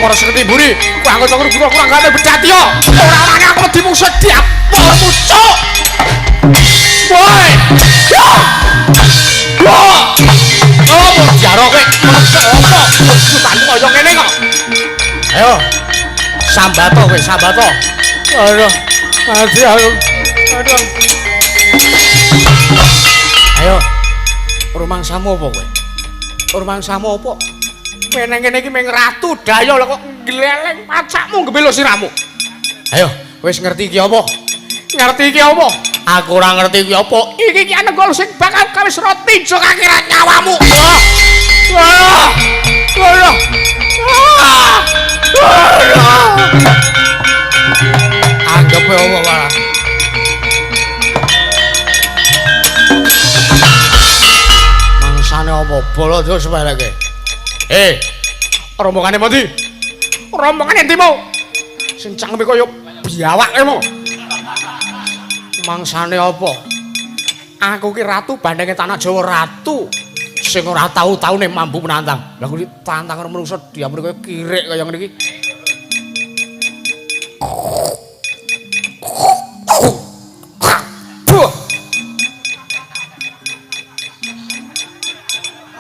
Para sekreti mburi, kowe anggota kurang kurang gane bedati yo. Ora-orane aku wedi mungsuh diapol mucuk. Woi. Yo. Yo. Oh, jaro kowe apa? Sutanmu kaya ngene kok. Ayo. Sambato kowe, sambato. Aduh. Mati aku. Aduh. Ayo. Rumangsamu apa kowe? Rumangsamu apa? Kowe nang kene iki mung ratu daya lho kok gleleng pacakmu ngebelo siramu. Ayo, wis ngerti iki apa? Ngerti iki apa? Aku ora ngerti iki apa. Iki ki anenggol sing bakal kawis roti jok akhirat nyawamu. Wah. Wah. Wah. Wah. Anggepe apa wae? Mangsane apa bala terus sepeleke? Eh, rombongane endi? Rombongane endi mau? Sing cangkeme kaya biawak kae mau. Mangsane apa? Aku ki ratu bandenge tanah Jawa, ratu sing ora tau-taune mampu menantang. Lah kuwi tantang karo manungsa diamune kaya kirik kaya ngene iki.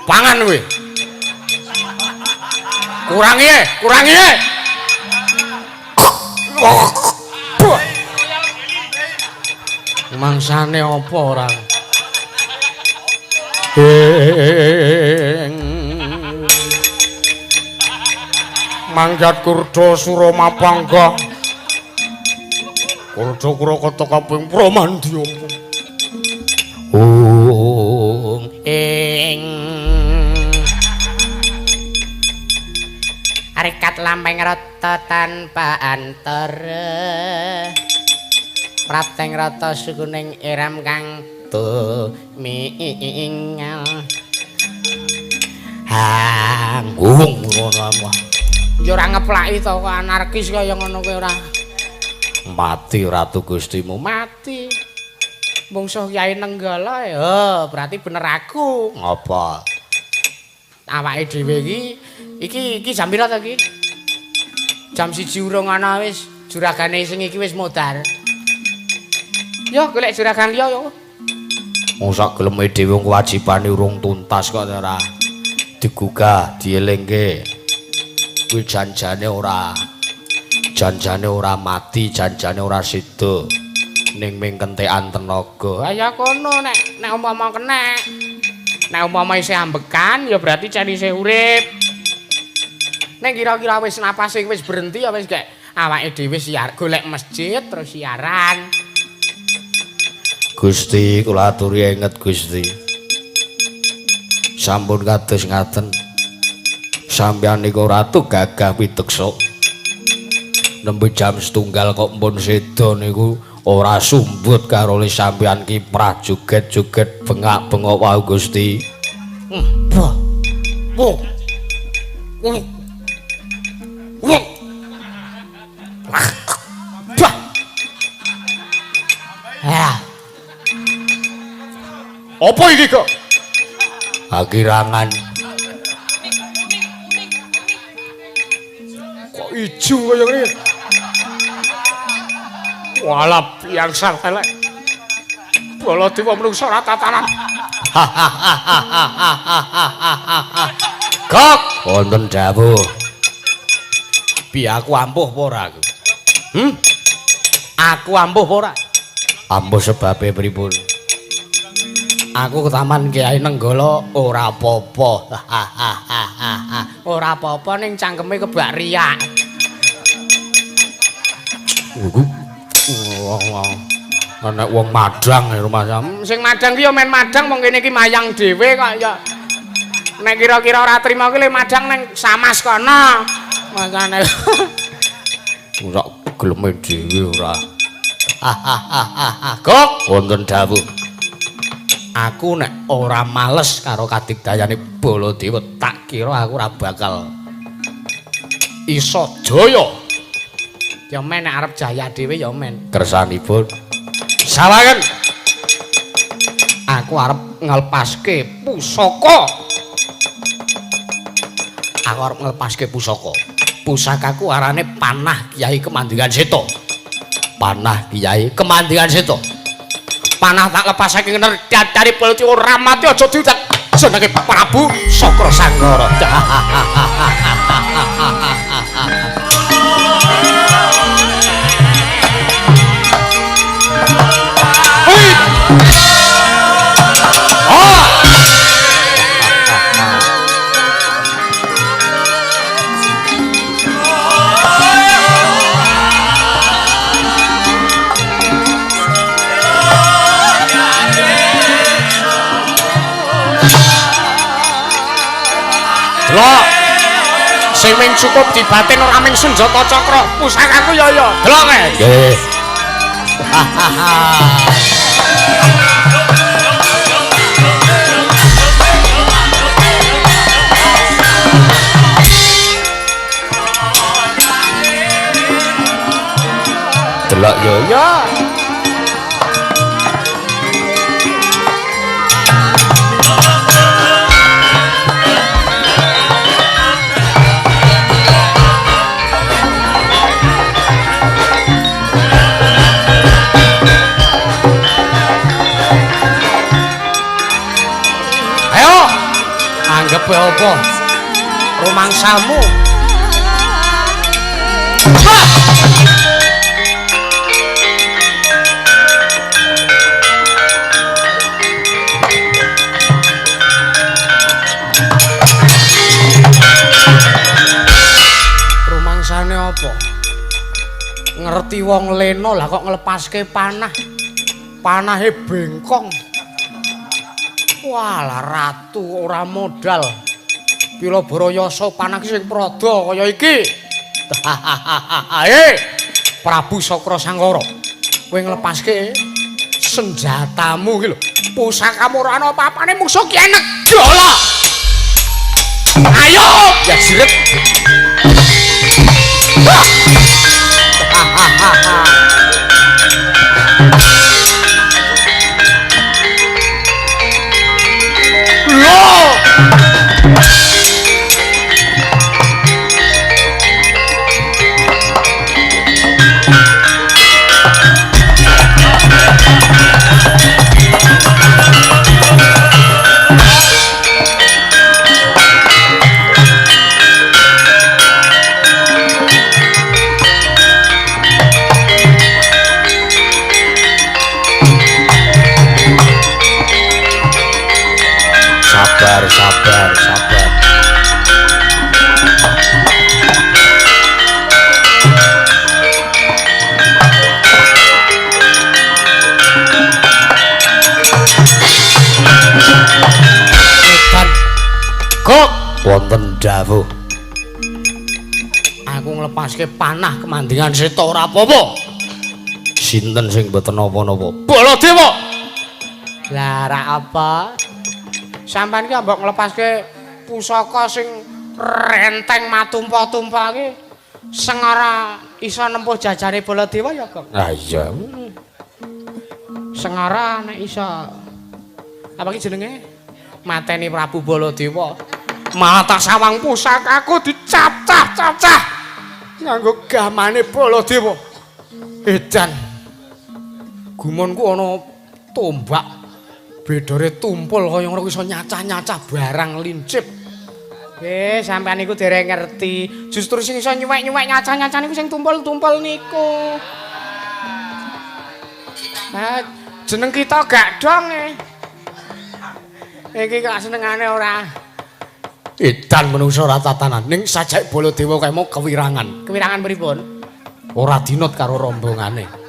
Pangan kowe. Kurangi e, kurangi e. Mangsane apa ora? Mangjat kurda Suramapangga. Kurda Krakata kaping Pramandya. Ung ing Arikat lampeng rata tanpa antara. Prapteng rata sukuning iram kang tumingal. Hanggung ngono apa? Ya ora ngeplaki to kok anarkis kaya ngono kuwi ora. Mati ratu Gustimu, mati. Mungsuh Kyai Nenggala ya, berarti bener aku. Ngapa? Awake dhewe iki iki iki jam pira to iki? Jam 1 urung ana wis, juragane sing iki wis modar. Yo golek juragan liya yo. Wong sak geleme dhewe kewajibane urung tuntas kok ora. Digugah, dielingke. Kuwi janjane ora. Janjane ora mati, janjane ora sida. Ning ming kentekan tenaga. Ha ya kono nek nek umpama kenek. Nek umpama isih ambekan ya berarti cen isih urip. Nek kira-kira wis napase wis berhenti ya wis gek awake dhewe siar golek masjid terus siaran. Gusti kula aturi inget Gusti. Sampun kados ngaten. Sampeyan niku ratu gagah piteksa. Nembe jam setunggal kok mpun seda niku ora sumbut karo le sampeyan kiprah joget-joget bengak-bengok wau Gusti. Wah. Wah. Wah. Wah. Bah. Ya. Apa iki kok? Akirangan. Kok ijo kaya ngene? Walah biasa elek. Baladewa menungso ora tatanan. Gok, wonten dawuh. Piye aku ampuh apa ora aku? Aku ampuh apa ora? Ampuh sebabe pripun? Aku ke taman Kyai Nenggala ora apa-apa. Ora apa-apa ning cangkeme kebak riak. Nek wong madang ya rumah sam. Sing madang ki ya men madang wong kene iki mayang dhewe kok ya. Nek kira-kira ora trima ki le madang ning Samas kono. Makane ora geleme dhewe ora. Gok, wonten dawuh. Aku nek ora males karo kadigdayane Baladewa tak kira aku ora bakal iso jaya. Ya men nek arep jaya dhewe ya men. Kersanipun sawangen aku arep nglepaske pusaka. Aku arep nglepaske pusaka. Pusakaku arane Panah Kyai Kemandingan Seta. Panah Kyai Kemandingan Seta. Panah tak lepasake ngner dadare Baladewa ora mati aja diudak. Jenenge Prabu Sakra Sangkara. Delok. Sing ming cukup dibatin ora ming senjata cakra, pusakaku ya ya. Delok e. Nggih. Delok ya ya. Anggep apa rumangsamu? Rumangsane apa? Ngerti wong lena lah kok nglepaske panah. Panahe bengkong. Walah ratu ora modal. Pila Barayasa panah sing prada kaya iki. Prabu Sakra Sangkara, kowe nglepaske senjatamu iki lho. Pusakamu ora ana apa-apane mungsuh ki enek dola. Ayo, ya jiret. Sabar, sabar, sabar. Edan. Kok wonten dawuh. Aku nglepaske panah Kemandingan Seta ora apa-apa. Sinten sing mboten napa-napa? Baladewa. Lah ra apa? Sampeyan ki mbok nglepaske pusaka sing renteng matumpa-tumpa ki sengara iso nempuh jajare Baladewa ya, Gong? Ah iya. Sengara nek iso apa ki jenenge? Mateni Prabu Baladewa. Malah tak sawang pusakaku dicacah-cacah nganggo gamane Baladewa. Edan. Gumonku ana tombak bedore tumpul kaya ngono iso nyacah-nyacah barang lincip. Sampean niku dereng ngerti. Justru sing iso nyuwek-nyuwek nyacah-nyacah niku sing tumpul-tumpul niku. Ha, jeneng kita gak dong e. Iki kok senengane ora. Edan menungso ora tatanan. Ning sajake Baladewa kae mau kewirangan. Kewirangan pripun? Ora dinut karo rombongane.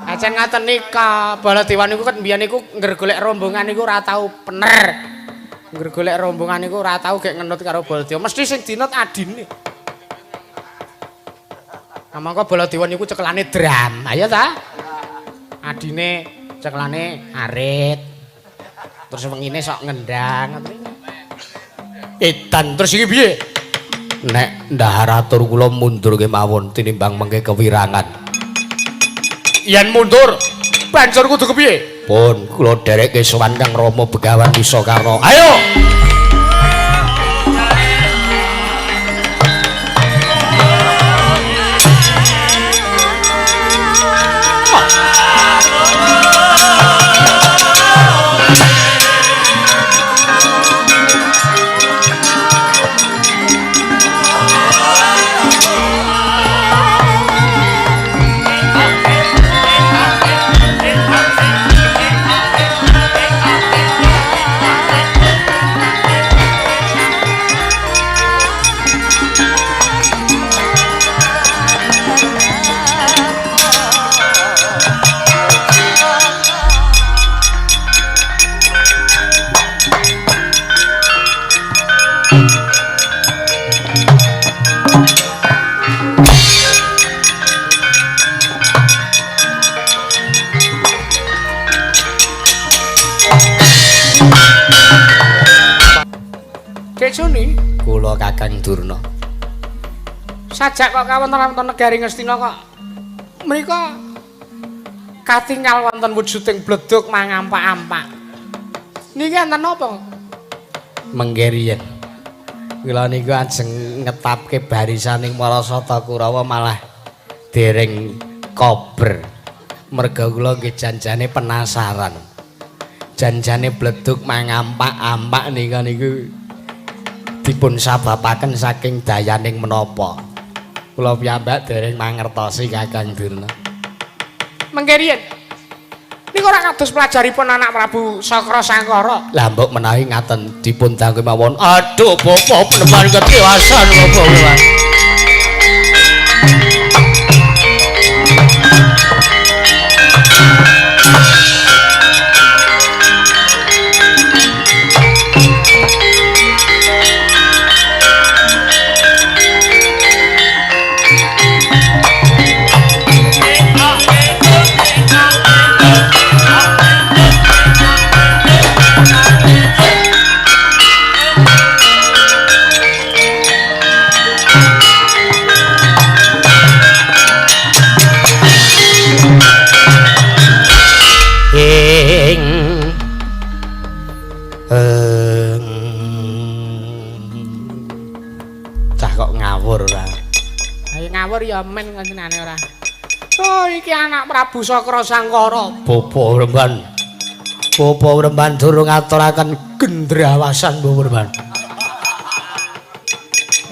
Ajan ngaten nika, Baladewa niku ket mbiyen niku ngger golek rombongan niku ora tau pener. Ngger golek rombongan niku ora tau gek ngenut karo Baladewa. Mesti sing dinut adine. Mangka Baladewa niku cekelane drum. Ayo ta? Adine cekelane arit. Terus wengine sok ngendang ngoten. Edan terus iki piye? Nek ndahar atur kula mundur kemawon tinimbang mengke kewirangan. Yen mundur, banjur kudu kepiye? Pun kula dherekke sowan Kang Rama Begawan Wisakarna. Ayo. Dik Joni? Kula Kakang Durna. Sajak kok kawonten-wonten negari Ngastina kok mriko katingal wonten wujuding bledug mangampak-ampak. Niki enten napa? Mengke riyen. Kula niku ajeng ngetapke barisaning para Sata Kurawa malah dereng kober. Merga kula nggih janjane penasaran. Janjane bledug mangampak-ampak nika niku dipun sababaken saking dayaning menapa. Kula piyambak dereng mangertosi Kakang Durna. Mengke riyen. Niku ora kados pelajaripun anak Prabu Sakra Sangkara. Lah mbok menawi ngaten dipun dangke mawon. Aduh bapa peneman ketiwasan bapa peneman. Cah kok ngawur ora. Ayo ngawur ya men kancane ora. Oh iki anak Prabu Sakra Sangkara. Bapa Wremban. Bapa Wremban durung ngaturaken gendrawasan Bapa Wremban.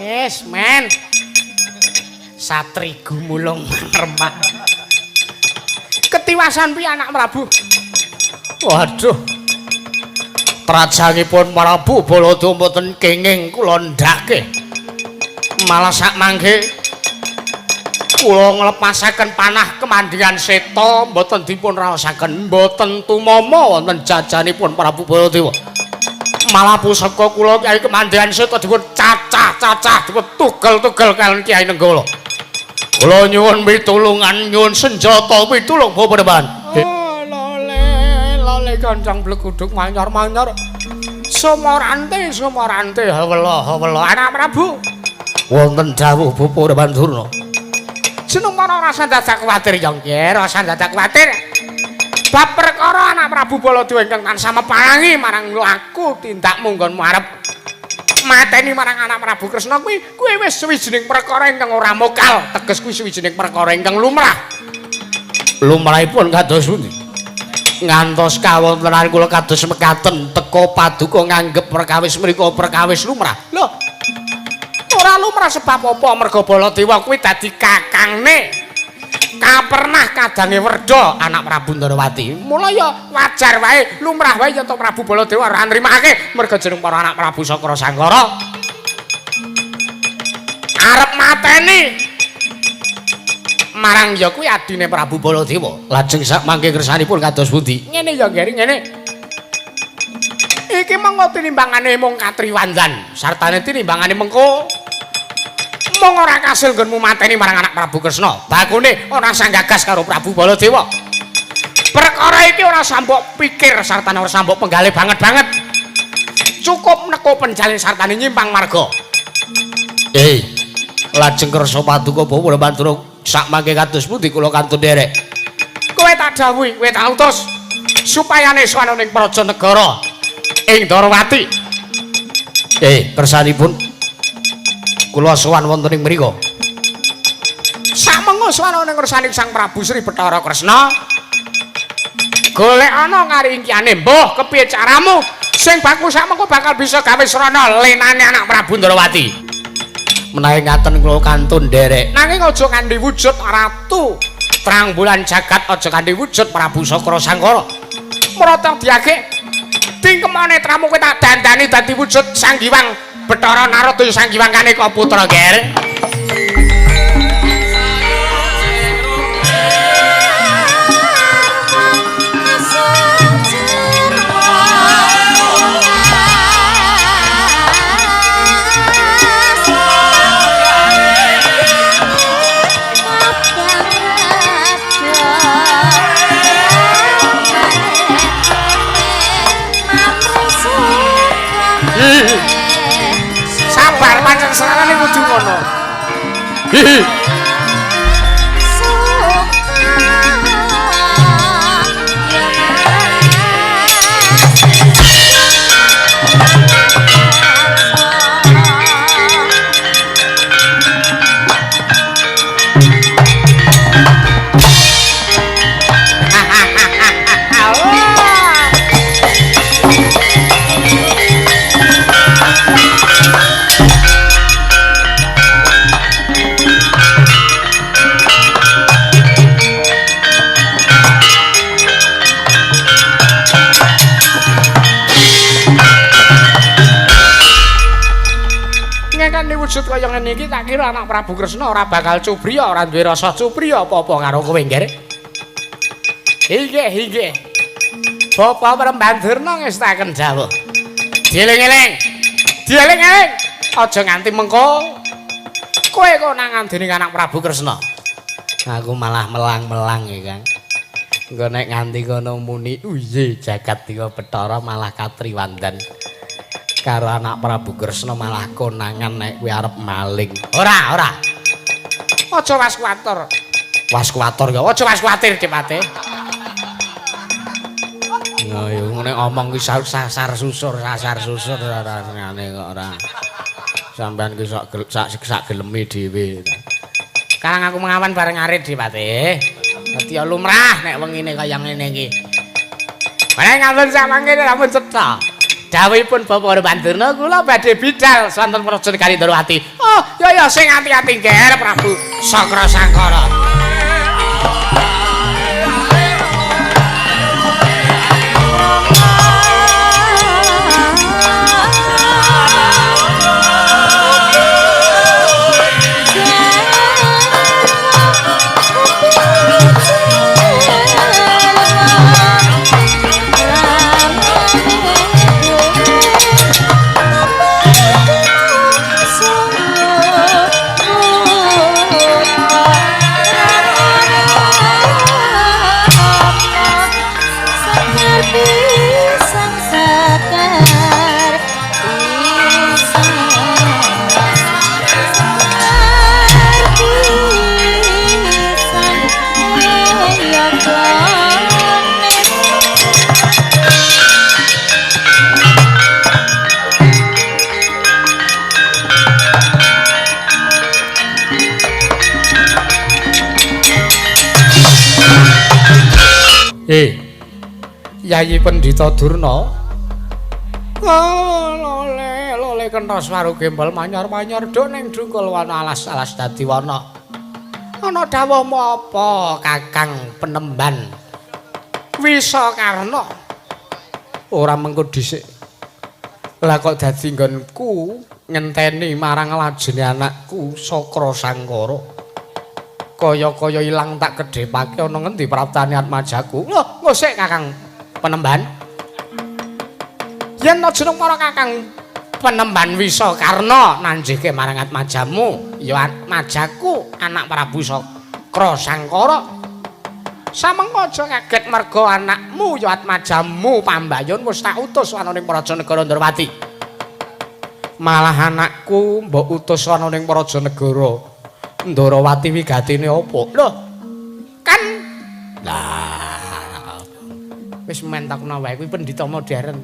Wis men. Satri gumulung remak. Ketiwasan piye anak Prabu? Waduh. Prajangipun Prabu Baladewa mboten kenging kula ndhake. Malah sak mangke kula nglepasaken panah kemandhingan seta mboten dipun raosaken, mboten tumama wonten jajanipun Prabu Baladewa. Malah pusaka kula Kyai Kemandhingan Seta dipun cacah-cacah, dipun tugel-tugel kaliyan Kyai Nenggala. Kula nyuwun pitulungan, nyuwun senjata pitulung Bapak Depan. Oh, lole, lole gancang bleguduk manyor-manyor. Sumorante, sumorante, hawela, hawela anak Prabu. Wonten dawuh Bapak Depan Durna. Jeneng para ora usah dadak kuwatir ya nggih, ora usah dadak kuwatir. Bab perkara anak Prabu Baladewa ingkang tansah meparangi marang laku tindakmu nggonmu arep mateni marang anak Prabu Kresna kuwi, kuwi wis suwijining perkara ingkang ora mokal, teges kuwi suwijining perkara ingkang lumrah. Lumrahipun kados pundi? Ngantos kawontenan kula kados mekaten teka paduka nganggep perkawis mriku perkawis lumrah. Lho, ora lumrah sebab apa? Merga Baladewa kuwi dadi kakangne kapernah kadange Werda anak Prabu Ndarawati. Mula ya wajar wae, lumrah wae yen to Prabu Baladewa ora nrimake merga jeneng para anak Prabu Sakra Sangkara arep mateni marang ya kuwi adine Prabu Baladewa. Lajeng sak mangke kersanipun kados pundi? Ngene ya Geri, ngene. Iki mengko tinimbangane mung katriwandan, sartane tinimbangane mengko mung ora kasil nggonmu mateni marang anak Prabu Kresna. Bakune ora sanggagas karo Prabu Baladewa. Perkara iki ora sambok pikir sartane ora sambok penggalih banget-banget. Cukup neko penjalin sartane nyimpang marga. Lajeng kersa paduka Bapak Mandura sak mangke kados pundi kula kantun nderek. Kowe tak dawuhi, kowe tak utus supayane sowan ning praja negara ing Ndarawati. Kersanipun kula sowan wonten ing mriku. Sakmengo sowan ning ngersane Sang Prabu Sri Bathara Kresna. Golek ana karingkiyane, mbuh kepiye caramu sing baku sakmengko bakal bisa gawe srana lenane anak Prabu Ndarawati. Menawi ngaten kula kantun nderek. Nanging aja kanthi wujud ratu terang bulan jagat, aja kanthi wujud Prabu Sakra Sangkara. Mrata diagek tingkemane tramu kowe tak dandani dadi wujud Sang Hyang Bathara Narada Sang Hyang Kaneka Putra Ger. Sabar pancen serane kudu ngono. Hihi. Wujud kaya ngene iki tak kira anak Prabu Kresna ora bakal cubriya, ora duwe rasa cubriya apa-apa karo kowe, Ngger. Inggih, inggih. Bapak Premban Durna ngestaken dawuh. Dieling-eling. Dieling-eling. Aja nganti mengko kowe konangan dening anak Prabu Kresna. Aku malah melang-melang ya, Kang. Engko nek nganti kono muni, uye jagat dewa Bathara malah katriwandan. Karo anak Prabu Kresna malah konangan nek kowe arep maling. Ora, ora. Aja was kuwatir. Was kuwatir ya, aja was kuwatir Dipate. Ya ya ngene omong ki sasar susur, sasar susur ora ngene kok ora. Sampeyan ki sok sak geleme dhewe. Karang aku mengawan bareng arit Dipate. Dadi ya lumrah nek wengine kaya ngene iki. Bareng ngampun samangke rampun cetha. Dawuhipun Bapak Pandurna kula badhe bidal sonten Praja Negari Ndorowati. Oh, ya ya sing ati-ati Nger Prabu Sakra Sangkara. Yayi Pendhita Durna. Oh, lole, lole kena swaru gembel manyar-manyar do ning dungkul wana alas-alas dadi wana. Ana dawuhmu apa, Kakang Penemban? Wisakarna. Ora mengko dhisik. Lah kok dadi nggonku ngenteni marang lajene anakku Sakra Sangkara. Kaya-kaya ilang tak kedhepake ana ngendi praptane atmajaku. Lho, ngosik Kakang Penemban. Yen aja jeneng para Kakang Penemban Wisakarna nanjihke marang atmajamu, ya atmajaku anak Prabu Sakra Sangkara. Samengko aja kaget merga anakmu ya atmajamu pambayun wis tak utus ana ning Praja Negara Ndrawati. Malah anakku mbok utus ana ning Praja Negara Ndrawati wigatine apa? Lho, kan lah wis mentokno wae kuwi pendhita modern.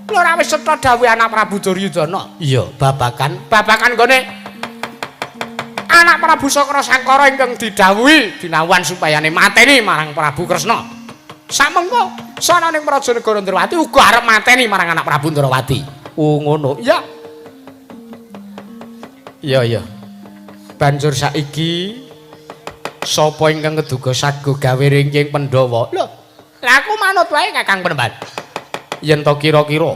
Lho ora wis cetha dawuhe anak Prabu Duryudana. Iya, babakan nggone anak Prabu Sakra Sangkara ingkang didhawuhi dinawuhan supayane mateni marang Prabu Kresna. Samengko sana ning Praja Negara Ndrawati uga arep mateni marang anak Prabu Ndrawati. Oh ngono. Iya. Iya, iya. Banjur saiki sapa ingkang ngeduga sago gawe ringking Pandhawa? Lho, lha aku manut wae Kakang Penemban. Yen to kira-kira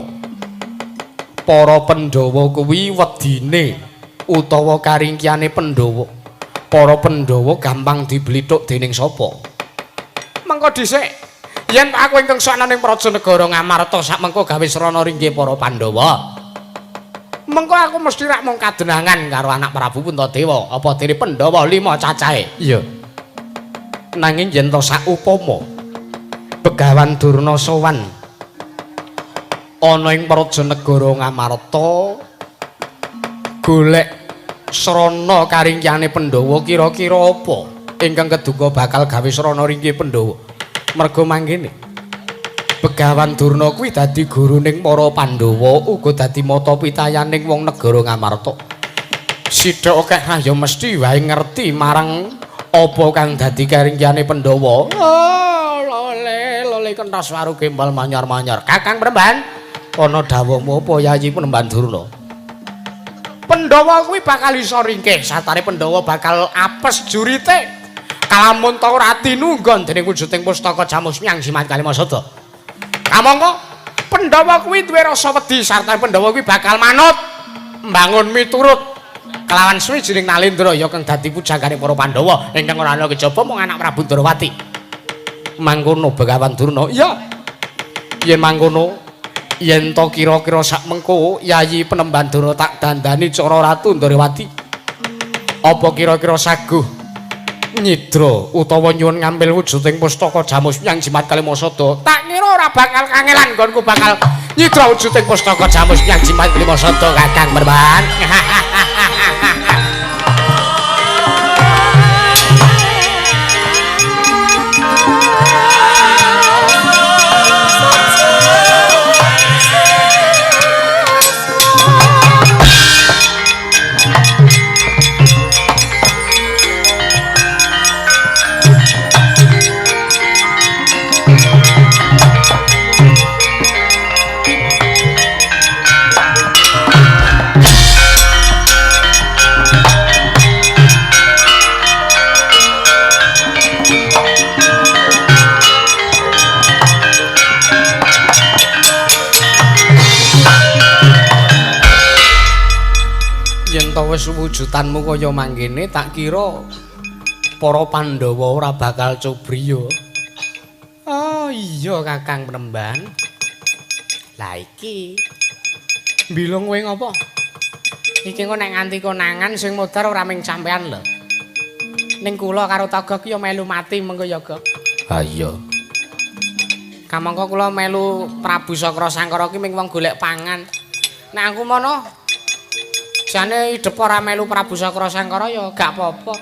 para Pandhawa kuwi wedine utawa karingkiyane Pandhawa. Para Pandhawa gampang diblithuk dening sapa? Mengko dhisik yen aku ingkang sok ana ning Praja Negara Ngamarta sak mengko gawe srana ringkih para Pandhawa. Mengko aku mesti rak mung kadenangan karo anak Prabu Puntadewa, apa dene Pandhawa 5 cacahe. Iya. Nanging yen to saupama Begawan Durna sowan ana ing Praja Negara Ngamarta Golek srana karingkihane Pandhawa kira-kira apa ingkang keduga bakal gawe srana ringkih Pandhawa. Merga mangkene Begawan Durna kuwi dadi guruning para Pandhawa uga dadi mata pitayaning wong negara Ngamarta. Sithik akeh ra ya mesti wae ngerti marang apa kang dadi karingkihane Pandhawa. Oh, lole lole kentas waru gembal manyar-manyar. Kakang Penemban, ana dawuhmu apa Yayi Penemban Durna? Pandhawa kuwi bakal iso ringkih, satare Pandhawa bakal apes jurite. Kalamun ta ora tinunggon dening wujuding pustaka Jamus Myang Jimat Kalimasada. Kamangka Pandhawa kuwi duwe rasa wedi sarta Pandhawa kuwi bakal manut mbangun miturut kelawan suwijining Nalendra ya kang dadi pujanggane para Pandhawa ingkang ora ana kejaba mung anak Prabu Ndrawati. Mangkono Begawan Durna. Iya. Yen mangkono yen to kira-kira sak mengko Yayi Penemban Durna tak dandani cara Ratu Ndrawati. Apa kira-kira saguh nyidra utawa nyuwun ngambil wujuding pustaka Jamus Myang Jimat Kalimasada? Tak kira ora bakal kangelan nggonku bakal nyidra wujuding pustaka Jamus Myang Jimat Kalimasada Kakang Penemban. Wis wujudanmu kaya mangkene tak kira para Pandhawa ora bakal cobriya. Oh iya Kakang Penemban. Lah iki mbilung kowe ngopo? Iki engko nek nganti konangan sing modar ora ming sampean lho. Ning kula karo Togok ya melu mati mengko ya, Gok. Ha iya. Kamangka kula melu Prabu Sakra Sangkara ki ming wong golek pangan. Nek aku mono jane idep ora melu Prabu Sakra Sangkara ya gak apa-apa.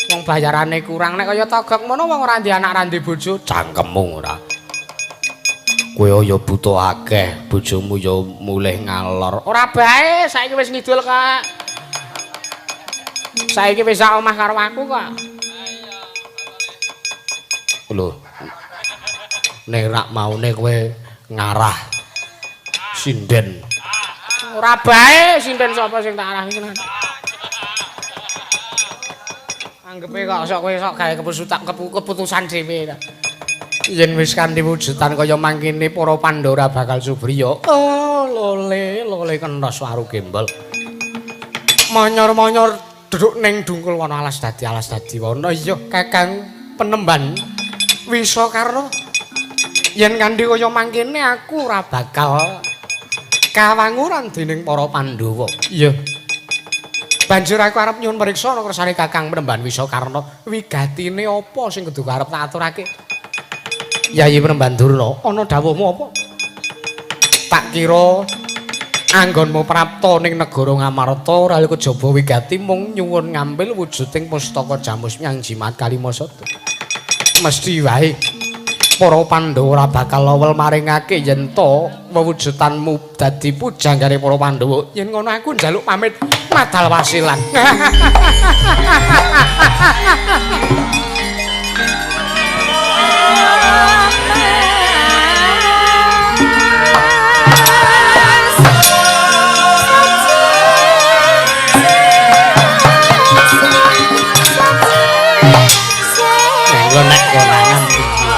Wong bayarane kurang. Nek kaya Togok mono wong ora ndek anak ora ndek bojo, cangkemmu ora. Kowe ya buta akeh, bojomu ya mulih ngalor. Ora bae, saiki wis ngidul kok. Saiki wis sak omah karo aku kok. Lho. Nek rak maune kowe ngarah sinden. Ora bae sinden sapa sing tak arahi tenan. Anggepe kok sok kowe sok gawe keputusan dhewe ta. Yen wis kanthi wujudan kaya mangkene para Pandhawa bakal subriya. Oh, lole lole kentos waru gembel. Manyor-manyor duduk ning dungkul wana alas dadi wana. Iya Kakang Penemban Wisakarna. Yen kanthi kaya mangkene aku ora bakal kawanguran dening para Pandhawa. Iya. Banjur aku arep nyuwun priksa ana kersane Kakang Penemban Wisakarna, wigatine apa sing kudu arep tak aturake? Yayi Penemban Durna, ana dawuhmu apa? Tak kira anggonmu prapta ning negara Ngamarta ora kejaba wigati mung nyuwun ngambil wujuding pustaka Jamus Myang Jimat Kalimasada. Mesti wae para Pandhawa ora bakal lowel maringake yen to wewujudanmu dadi pujanggane para Pandhawa. Yen ngono aku njaluk pamit madal wasilan. Nek konangan piye?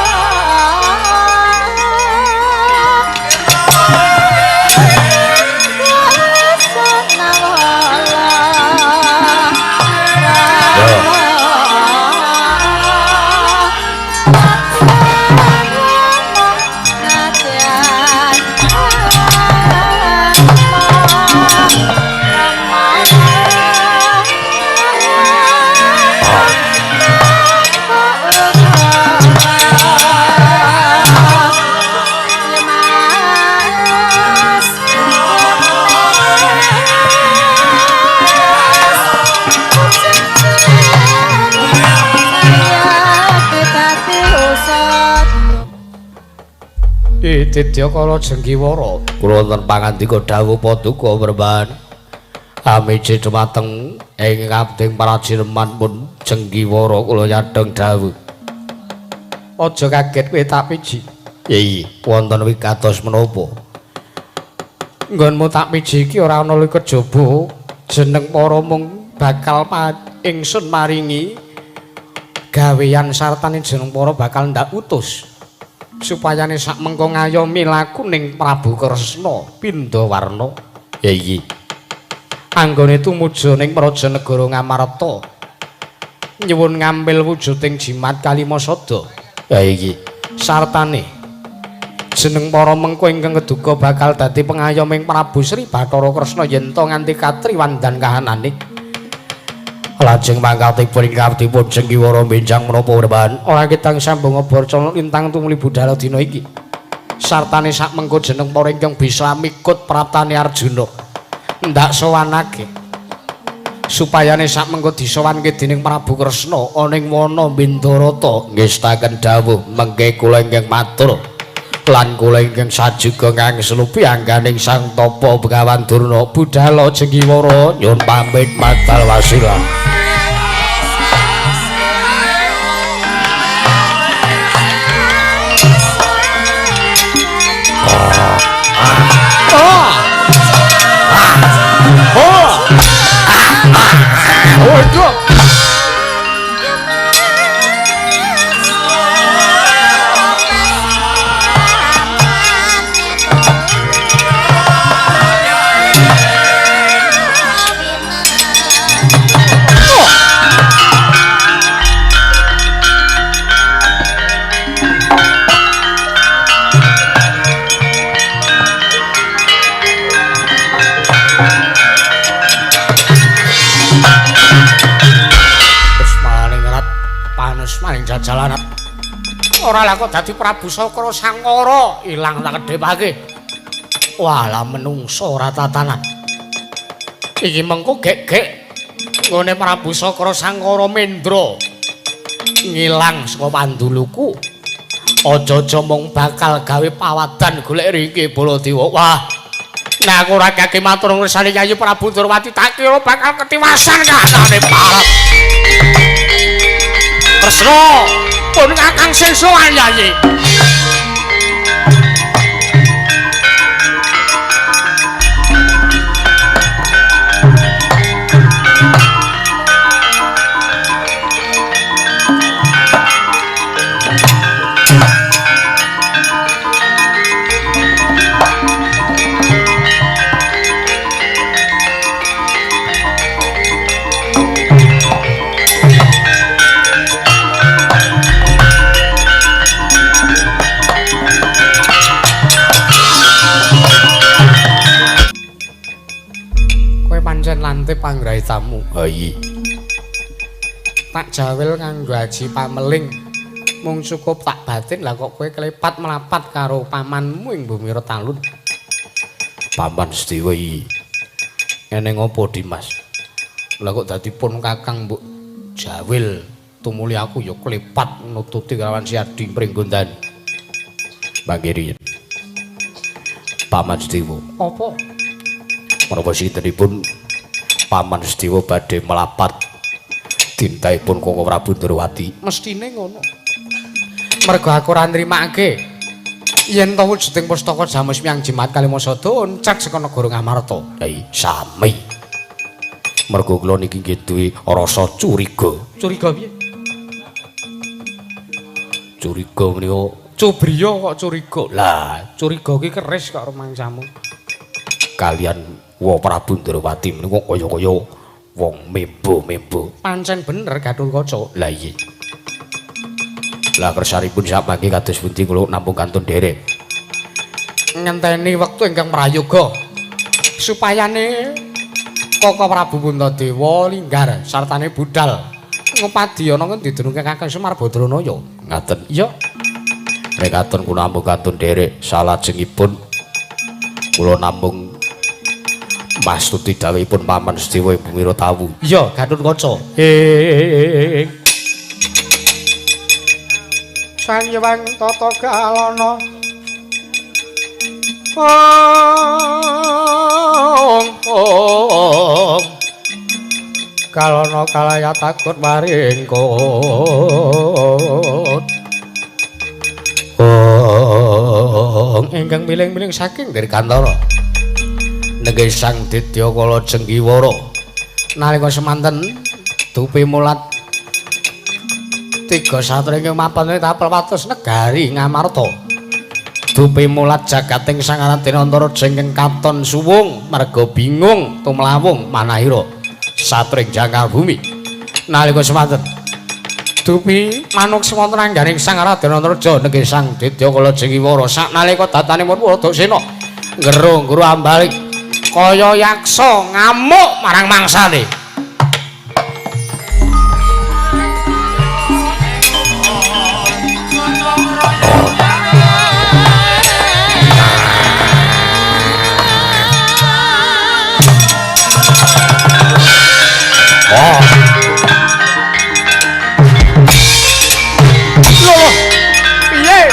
Didyakala Jenggiwara. Kula wonten pangandika dawuh paduka Brahman. Amiji dumateng ing abding parajineman pun Jenggiwara kula nyadhong dawuh. Aja kaget kowe tak piji. Iya, wonten wigatos menapa? Nggonmu tak piji iki ora ana kejaba jeneng para mung bakal ingsun maringi gaweyan sartane jeneng para bakal ndak utus. Supayane sak mengko ngayomi laku ning Prabu Kresna Pindawarna. Ya iki. Anggone tumuju ning praja negara Ngamarta. Nyuwun ngambil wujuding jimat Kalimasada. Ya iki. Sartane jeneng para mengko ingkang keduga bakal dadi pengayoming Prabu Sri Bathara Kresna yen to nganti katriwandan kahanane. Lajeng mangkatipun ingkang dipun Jenggiwara benjang menapa Brahman? Ora ketang sambung abarca lintang tumuli budhal dina iki. Sartane sak mengko jeneng para ingkang bisa mikut praptane Arjuna. Ndak sowanake. Supayane sak mengko disowanke dening Prabu Kresna ana ing wana Bindarata. Ngestaken dawuh mengke kula ingkang matur lan kula ingkang sajuga ngangslupi angganing Sang Tapa Begawan Durna. Budhala Jenggiwara nyuwun pamit matal wasilah. Waduh. Jalanat ora lah kok dadi Prabu Sakra Sangkara ilang tak kedhepake. Walah menungso ora tatanan. Iki mengko gek-gek nggone Prabu Sakra Sangkara mendra ngilang saka panduluku. Aja-aja mung bakal gawe pawadan golek riki Baladewa. Wah, nek aku ora kake matur ngersane Yayi Prabu Ndorowati tak kira bakal ketiwasan kahanane parep. Kresna pun kakang sesowan Yayi. Lantip panggraitamu. Ha iya. Tak jawil nganggo aji pameling. Mung cukup tak batin lah kok kowe klepat mlapat karo pamanmu ing bumi Retalun. Paman Setiwa iki. Ngene ngopo Dimas? Lah kok dadi pun kakang mbok jawil tumuli aku ya klepat nututi kelawan si Adi Pringgondani. Mangkiri. Paman Setiwa. Apa? Menapa sintenipun Paman Setiwa badhe melapat dintahipun Koko Prabu Ndorowati? Mestine ngono. Mergo aku ora nrimake yen to wujuding pustaka Jamus Miang Jimat Kalimasada oncek saka negara Ngamarta. Lah sami. Mergo kula niki nggih duwe rasa curiga. Curiga piye? Curiga menika cubriya kok curiga. Lah, curiga ki keris kok rumangsamu. Kalian Wa Prabu Ndorowati menika kaya-kaya wong membo-membo. Pancen bener Gathotkaca. Lah iya. Lah kersanipun samangke kados pundi kula namung kantun nderek. Ngenteni wektu ingkang prayoga supayane Koko Prabu Puntadewa linggar sartane budal ngupadiyana ngendi dununge Kakang Semar Badranaya. Ngaten. Iya. Nek katon kula namung kantun nderek salajengipun kula namung mastuti dawuhipun Paman Setiwa ing Bumi Tawu. Iya, Gathotkaca. Sang Hyang Tata Galana Ong ong kalono kalaya takut maring kot. Ong ingkang miling-miling saking Dirgantara nenggih Sang Ditya Kala Jenggiwara nalika semanten dupi mulat tiga satria ingkang mapan tapel wates negari Ngamarta. Dupi mulat jagating Sang Raden Antaraja ingkang katon suwung marga bingung tumlawung manahira satring jangkar bumi. Nalika semanten dupi manuk sewonten angganing Sang Raden Antaraja nenggih Sang Ditya Kala Jenggiwara saknalika datane Purwadasena nggero-nggero ambalik kaya yaksa ngamuk marang mangsane. Oh. Loh, piye kowe?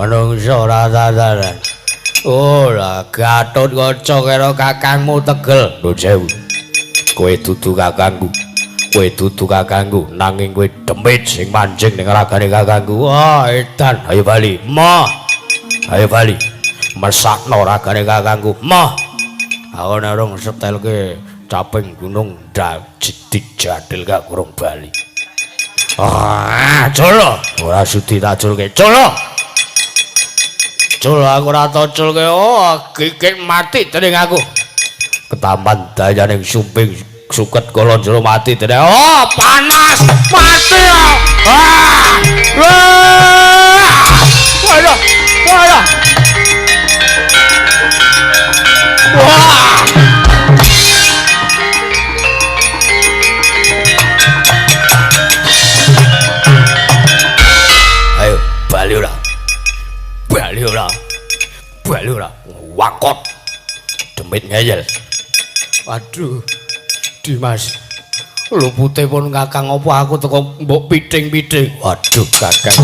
Manungsa ora tataran. Ora Gatot Kaca karo kakangmu tegel. Nuwun sewu. Kowe dudu kakangku. Kowe dudu kakangku nanging kowe demit sing manjing ning ragane kakangku. Wah, edan. Ayo bali. Moh. Ayo bali. Mesakno ragane kakangku. Moh. Aku nek rung setelke caping gunung jidik jadil gak kurung bali. Ah, colo. Ora sudi tak culke. Colo. Cul aku ora toculke. Oh, gigit mati dening aku. Ketampan dayaning sumping suket kala jero mati dening. Oh, panas. Mati. Ah! Wah! Waduh. Waduh. Wah! Ayo, bali ora. Bali ora. Bali ora. Wakot. Demit ngeyel. Waduh. Dimas. Lupute pun kakang apa aku teko mbok piting-piting. Waduh, kakang.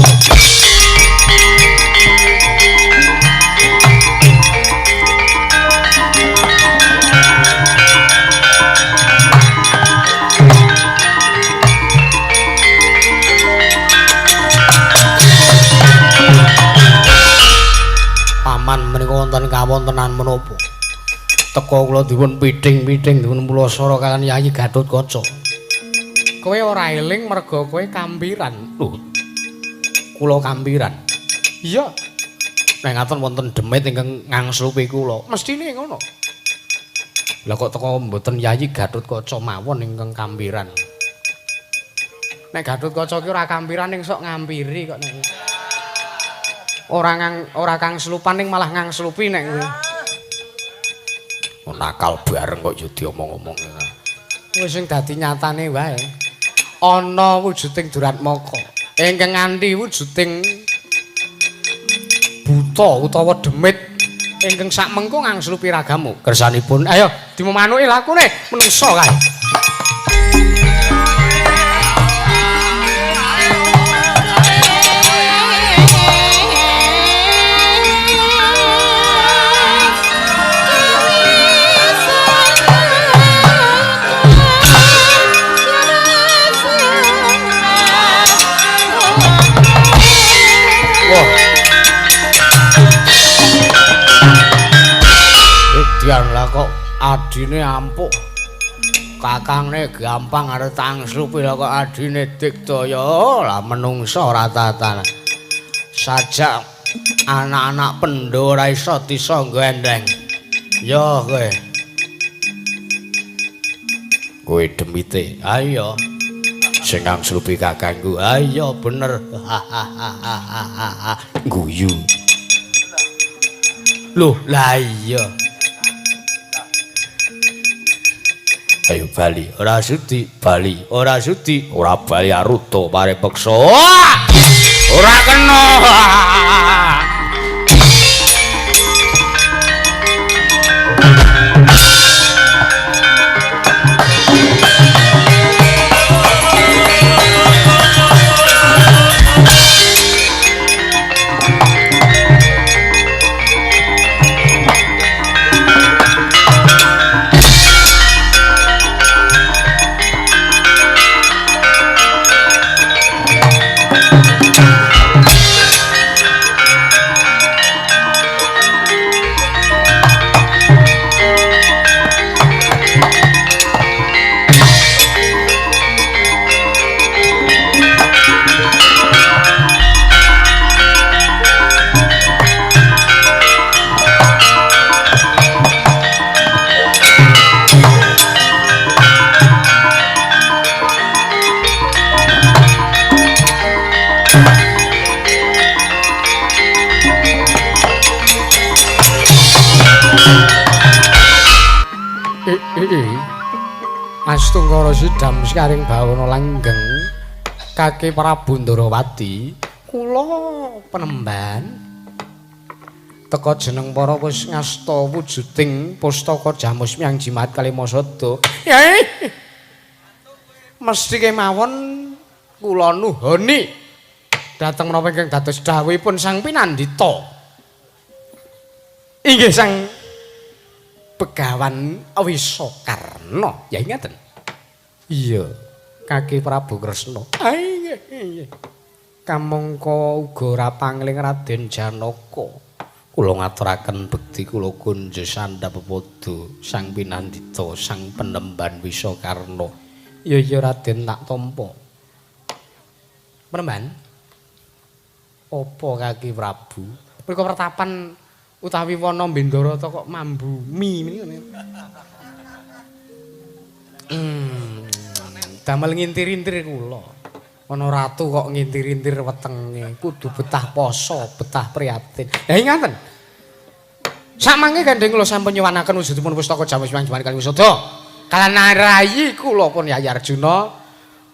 Paman menika wonten kawontenan menapa? Teka kula dipun piting-piting dipun pulasara kaliyan Yayi Gatotkaca. Kowe ora eling merga kowe kampiran. Lho. Kula kampiran. Iya. Nek ngaten wonten demit ingkang ngangslupi kula. Mestine ngono. Lah kok teka mboten Yayi Gatotkaca mawon ingkang kampiran. Nek Gatotkaca ki ora kampiran ning sok ngampiri kok nek. Ora ngang ora kang slupan ning malah ngangslupi nek kuwi. Nakal bareng kok yo diomong-omong. Wis sing dadi nyatane wae. Ana wujuding Duratmaka ingkang nganti wujuding buta utawa demit ingkang sakmengko ngangslupi ragamu. Kersanipun ayo dimemanuki lakune menungsa kae. Edian lah kok adine ampuh. Kakangne gampang arep tangslupi lah kok adine digdaya. Lah menungsa ora tatanan. Sajak anak-anak pendho ora iso disangga endeng. Ya kowe. Kowe demite. Ayo. Sing angslupi kakangku. Ayo bener. Guyu. Loh, lah iya. Ayo bali, ora sudi, bali, ora sudi, ora bali aruta pare peksa. Ora kena. Astungkara sidam sekaring bawana langgeng Kaki Prabu Ndorowati kula penemban teka jeneng para wis ngasta wujuding pustaka Jamus Myang Jimat Kalimasada. Yai mesti kemawon kula nuhoni dhateng menapa ingkang dados dawuhipun Sang Pinandita. Inggih Sang Begawan Wisakarna. Ya ngaten. Iya, Kaki Prabu Kresna. Nggih, nggih. Kamangka uga ora pangling Raden Janaka. Kula ngaturaken bekti kula kunjo sandhap pepadha Sang Pinandita, Sang Penemban Wisakarna. Ya iya Raden tak tampa. Penemban. Apa Kaki Prabu? Mriko pertapan utawi wana Bendarata kok mambu mi menika. Damel ngintir-intir kula. Ana ratu kok ngintir-intir wetenge, kudu betah poso, betah prihatin. Lah ngaten. Sakmangke gandeng kula sampun nyuwunaken wujudipun pustaka Jamus Myang Jimat Kalimasada. Kalian rayi kula pun Yayi Arjuna.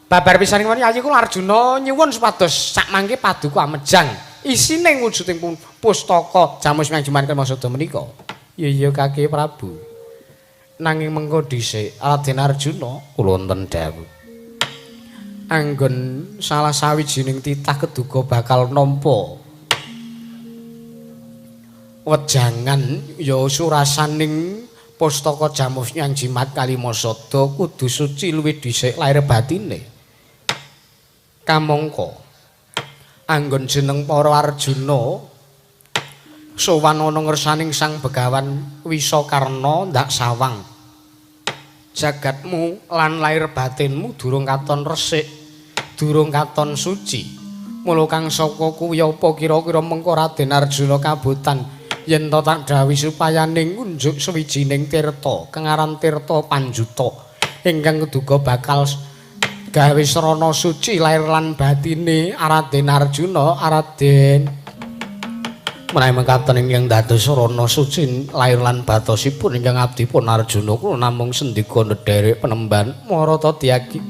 Babar pisan kemawon Yayi kula Arjuna nyuwun supados sakmangke paduka amejang isine wujuding pustaka Jamus Myang Jimat Kalimasada menika. Ya iya Kaki Prabu. Nanging mengko dhisik Raden Arjuna kula wonten dawuh. Anggon salah sawijining titah keduga bakal nampa wejangan ya surasaning pustaka Jamus Myang Jimat Kalimasada kudu suci luwih dhisik lair batine. Kamangka anggon jeneng para Arjuna sowan ana ngersaning Sang Begawan Wisakarna ndak sawang. Jagatmu lan lair batinmu durung katon resik, durung katon suci. Mula kang saka kuwi apa kira-kira mengko Raden Arjuna kabotan yen to tak dawuhi supayane ngunjuk sawijining tirta kang aran Tirta Panjuta ingkang keduga bakal gawe srana suci lair lan batine Raden Arjuna. Raden menawi mekaten ingkang dados srana suci lair lan batosipun ingkang abdipun Arjuna kula namung sendika ndherek penemban marata diyagi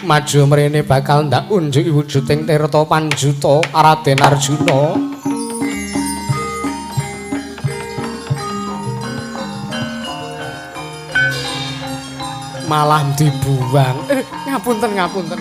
maju mrene bakal ndak unjuki wujuding Tirta Panjuta Raden Arjuna. Malah dibuang. Ngapunten ngapunten.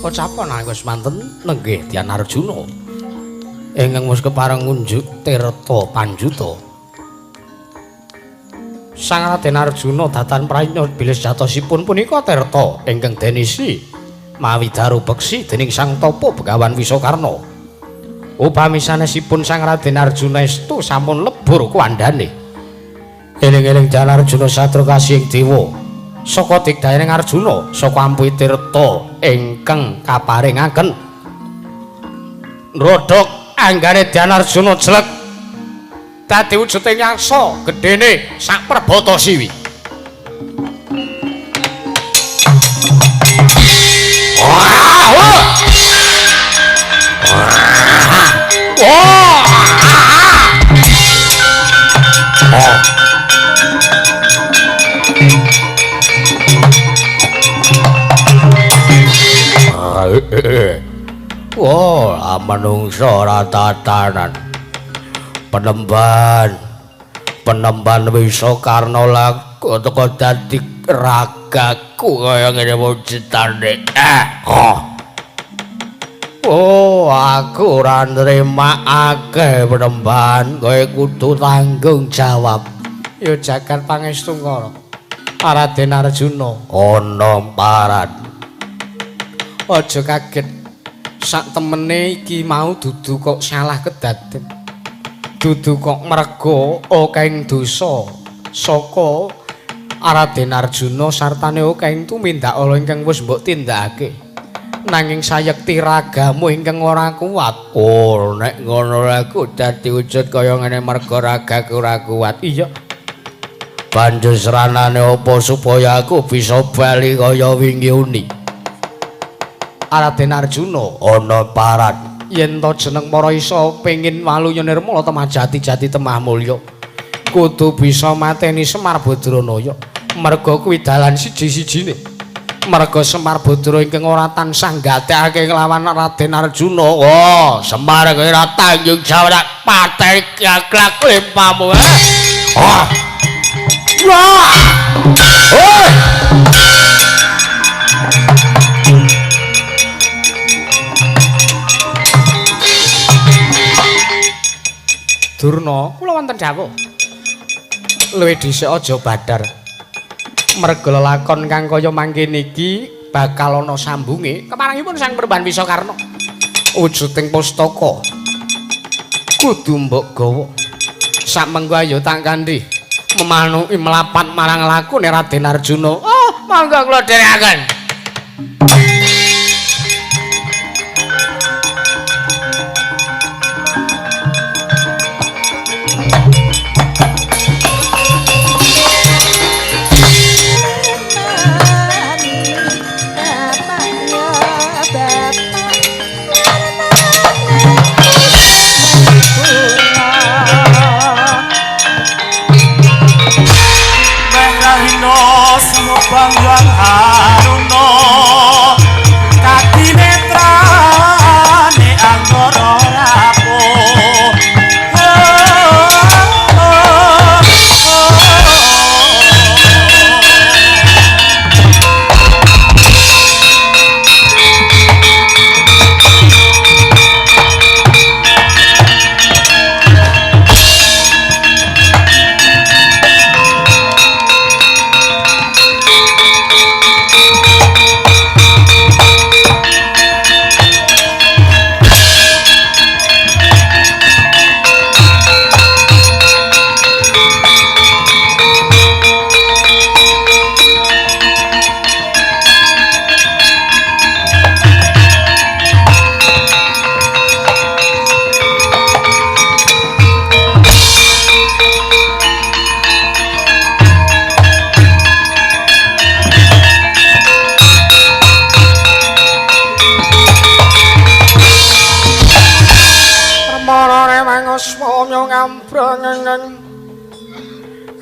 Kocapa nalika semanten nenggih Dyan Arjuna ingkang wis kepareng ngunjuk tirta panjuta. Sang Raden Arjuna datan prayitna bilih sejatosipun punika tirta ingkang denisi mawi daru beksi dening Sang Tapa Begawan Wisakarna. Upami sanesipun Sang Raden Arjuna estu sampun lebur kuwandane. Eling-eling Dyan Arjuna satru kasih ing dewa. Saka digdayaning Arjuna saka ampuhi tirta ingkang kaparingaken. Nrodhok anggane Dyan Arjuna jlek dadi wujuding yaksa gedene sak perbata siwi. Wah! Wah! Wah, manungsa ora tatanan. Penemban Wisakarna laku teko dadi ragaku kaya ngene wujudane. Oh, aku ora nrimakake penemban, kowe kudu tanggung jawab. Ya jagat pangestu Kara. Raden Arjuna ana paran. Aja kaget. Sak temene iki mau dudu kok salah kedaden. Dudu kok merga akehing dosa saka Raden Arjuna sartane akehing tumindak ala ingkang wis mbok tindakake. Nanging sayekti ragamu ingkang ora kuat. Oh, nek ngono aku dadi wujud kaya ngene merga ragaku ora kuat. Iya. Banjur sranane apa supaya aku bisa bali kaya wingi uni? Raden Arjuna ana paran. Yen to jeneng para isa pengin waluya nirmala temah jati-jati temah mulya, kudu bisa mateni Semar Badranaya. Merga kuwi dalan siji-sijine. Merga Semar Badra ingkang ora tansah nggatekake nglawan Raden Arjuna. Wah, Semar kowe ora tanggung jawab pateni gaglak limpamu. Wah. Wah. Oi. Durna, kula wonten dawuh. Luwih dhisik aja badhar. Merga lelakon kang kaya mangkene iki bakal ana sambunge. Keparengipun Sang Peremban Wisakarna. Wujuding pustaka kudu mbok gawa. Samengko ayo tak kanthi memanuki mlapat marang lakune Raden Arjuna. Oh, monggo kula dherekaken. Banggang Aruna kadinetrane Anggara rapuh.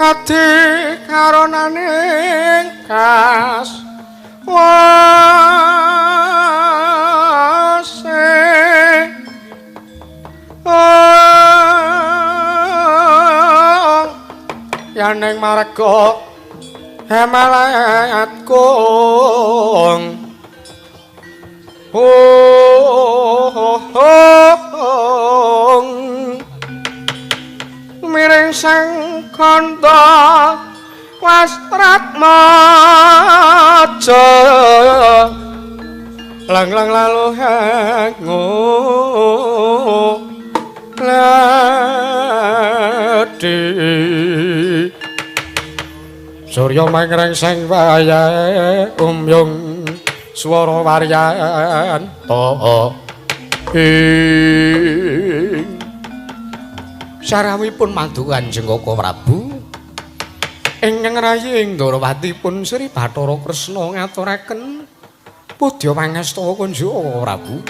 Adi karonaning kas wase yaning marga hemalat kung Hong miring sang kandha wastratmaja lang lang lalu hangu ladi surya mangreng sing wayahe umyung swara waryanta ing sarawipun mandu Kanjeng Koko Prabu ingkang rayi ing Ndorowati pun Sri Bathara Kresna ngaturaken pudya pangastawa kunjuk Prabu.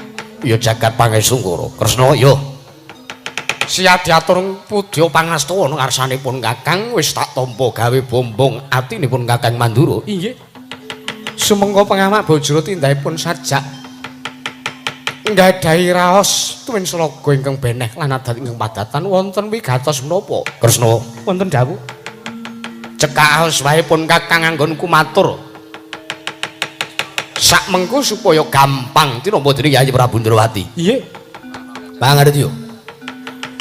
Ya jagat pangestungkara Kresna ya siap diatur pudya pangastawa ngarsanipun Kakang wis tak tampa gawe bombong atinipun Kakang Mandura. Inggih. Sumengko pengamak bojro tindakipun sajak nggadahi raos tuwin slaga ingkang beneh lan adat ingkang padatan wonten wigatos menapa? Kresna wonten dawuh. Cekak wae pun Kakang anggonku matur. Sak mengko supaya gampang tinampa dening Yayi Prabu Ndrawati. Inggih. Pangarti yo.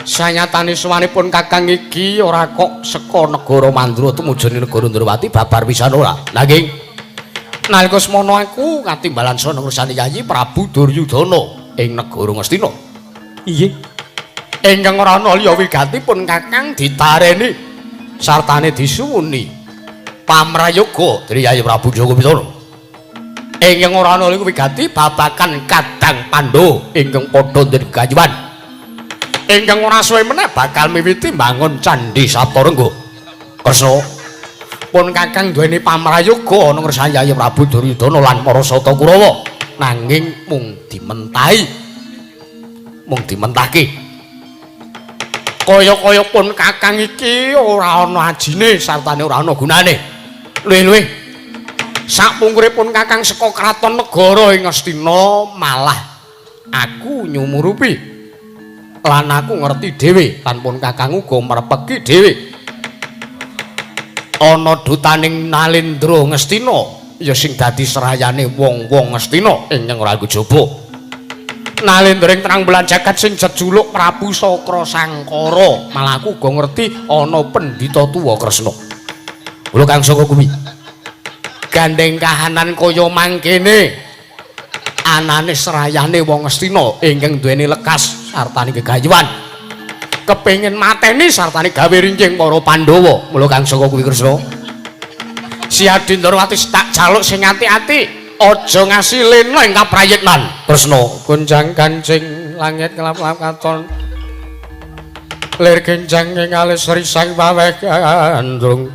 Sanyatane suwanipun Kakang iki ora kok saka negara Mandura tumuju negara Ndrawati babar pisan ora. Nanging nalika semono aku katimbalan sono ngersani Yayi Prabu Duryudana ing negara Ngastina. Inggih. Ingkang ora ana liya wigatipun Kakang ditareni sartane disuwuni pamrayoga dening Yayi Prabu Joko Pitana. Ingkang ora ana liya wigati babakan Kadang Pandhawa ingkang padha dening gayuhan. Ingkang ora suwe meneh bakal miwiti mbangun Candhi Saptarengga. Kresna pun Kakang duweni pamrayoga ana ngersani Yayi Prabu Duryudana lan para Sata Kurawa nanging mung dimentahi mung dimentahke. Kaya-kaya pun Kakang iki ora ana ajine sartane ora ana gunane. Luwih-luwih sakpungkuripun Kakang saka kraton negara ing Ngastina malah aku nyumurupi lan aku ngerti dhewe lan pun Kakang uga merpeki dhewe. Ana dutaning Nalendra Ngastina ya sing dadi serayane wong-wong Ngastina ing ora kejaba. Nalendra ing terang bulan jagat sing jejuluk Prabu Sakra Sangkara, malah aku uga ngerti ana pendhita tuwa Kresna. Kula kang saka kuwi. Gandeng kahanan kaya mangkene anane serayane wong Ngastina ingkang duweni lekas sartane gegayuhan. Kepengin mateni sartane gawe rinjing para Pandhawa. Mula kang saka kuwi Kresna. Siadi Ndrawati tak jaluk sing ati-ati, aja ngasi lena ing kaprayitnan. Kresna gonjang kancing langit kelap-kelap katon. Lir genjang ing alis risang waweh gandrung.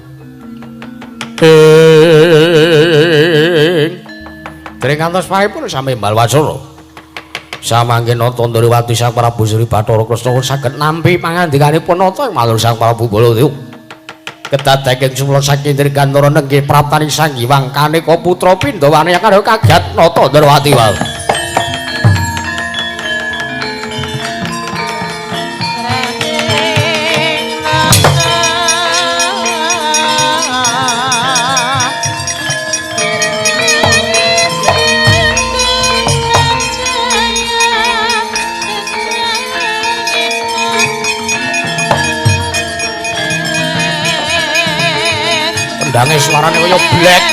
Ing dereng kantos paipun sami mbal wacana. Samangke nata Ndrawati Sang Prabu Sri Bathara Kresna saged nampi pangandikanipun nata malur Sang Prabu Baladewa. Kedadeken sumla saking Dirgantara nenggih praptaning Sang Hyang Kaneka putra Pindhawane karo kaget nata Ndrawati wae. Kendange suarane kaya blek.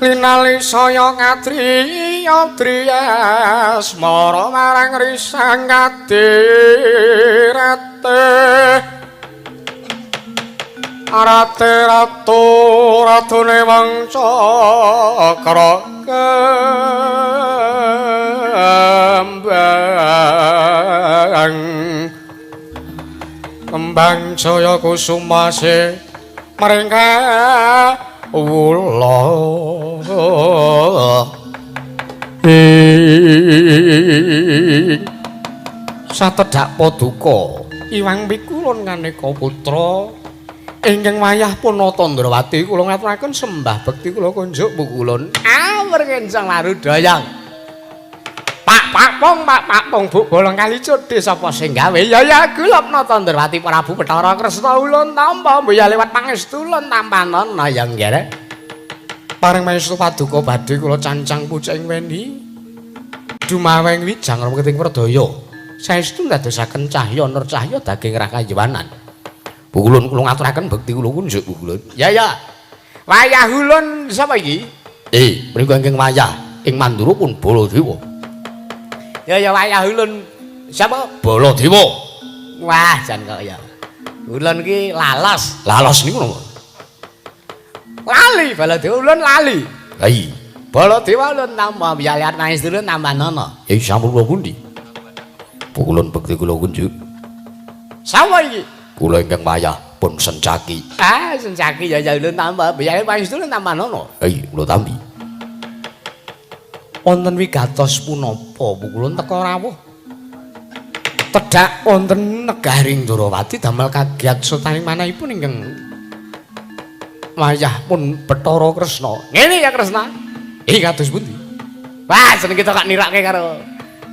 Linali saya ngadri adriyas mara marang risang kadirate. Rate ratu ratune wong cakra kembang kembang jaya kusumase mringkah wula ing satedhak paduka Iwang Pikulun nganeka putra ingkang wayah Punata Ndrawati kula ngaturaken sembah bekti kula kunjuk pukulun awur kencang warudayang. Pak pak pong pak pak pong buk bolong kali codhe sapa sing gawe ya ya gulap Nata Ndrawati Prabu Bathara Kresna ulun tampa mbuya lewat pangestu ulun tampanana ya nggih. Pareng maestu paduka badhe kula cancang pucing weni dumaweng wijang remeting werdaya saestu ndadosaken cahya nur cahya daging rakayawanan. Pukulun kula ngaturaken bekti kula kunjuk pukulun. Ya ya. Wayah ulun sapa iki? Mriku ingkang wayah ing Mandura pun Baladewa. Ya ya wayah ulun sapa? Baladewa. Wah, jan kok ya. Ulun iki lalos. Lalos niku napa? Lali Baladewa ulun lali. Ha iya. Baladewa ulun tampa biyayat nangis ulun tambah nono. Ya sampun kula pundi? Pukulun bekti kula kunjuk. Sapa iki? Kula ingkang wayah pun Sencaki. Ah, Sencaki ya ya ulun tambah biyaya pangestu ulun tambah nono. Iya, kula tampi. Wonten wigatos punapa pukulun teka rawuh. Tedhak wonten negaring Ndrawati damel kagiat sutaning manahipun ingkang wayah pun Bathara Kresna. Ngene ya Kresna. Kados pundi? Wah, jeneng kita kok nirake karo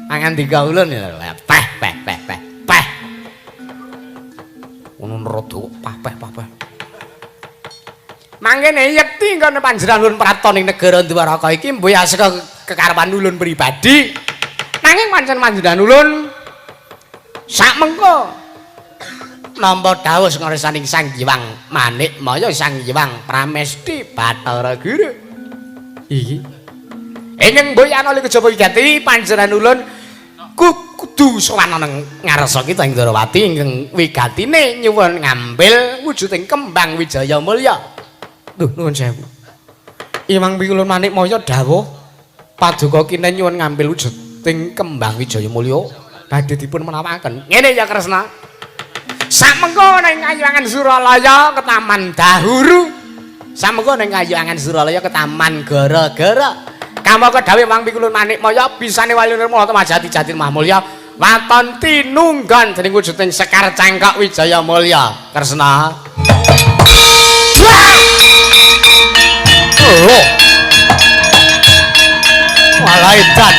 pangandika ulun ya. Peh peh peh peh peh. Ngono rada pah peh. Mangkene yekti ngene panjenengan ulun praton ing negara Dwaraka iki mbuh saka kekarepan ulun pribadi. Nanging pancen panjenengan ulun sak mengko nampa dawuh ngarsaning Sang Hyang Manikmaya Sang Hyang Pramesti Bathara Guru. Iki ingkang mboyana li kejaba wigati panjenengan ulun kudu sowan nang ngarsa kita ing Ndrawati ingkang wigatine nyuwun ngambil wujuding kembang Wijaya Mulya. Duh nuwun sewu. Iwang Pikulun Manikmaya dawuh paduka kinen nyuwun ngambil wujuding kembang Wijaya Mulya badhe dipun menawaken. Ngene ya Kresna. Samengko ning Kayangan Suralaya ke Taman Dahuru. Samengko ning Kayangan Suralaya ke Taman Gara-gara. Kamangka dawuh Iwang Pikulun Manikmaya bisane wali nirmala temajati jati Mahmulya waton tinunggon dening wujuding sekar cangkok Wijaya Mulya. Kresna. Lho. Walah edan.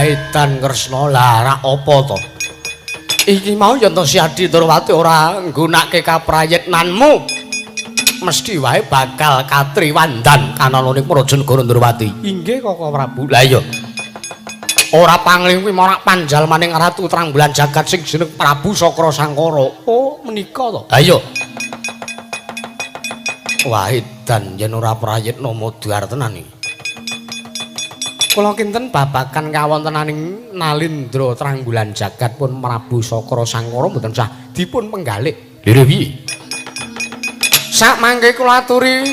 Edan Kresna lah apa to? Iki mau yen to Siadi Ndrawati ora nggunake kaprayitnanmu mesti wae bakal katriwandan kanana ning Prajanegara Ndrawati. Inggih Koko Prabu. Lah iya. Ora pangling kuwi marak panjalmaning Ratu Terang Bulan Jagat sing jeneng Prabu Sakra Sangkara. Oh, menika to. Lah iya. Wah, edan yen ora prayitna modar tenan iki. Kula kinten babagan kawontenaning Nalindra Terang Bulan Jagat pun Prabu Sakra Sangkara mboten sah dipun penggalih. Lha piye? Sak mangke kula aturi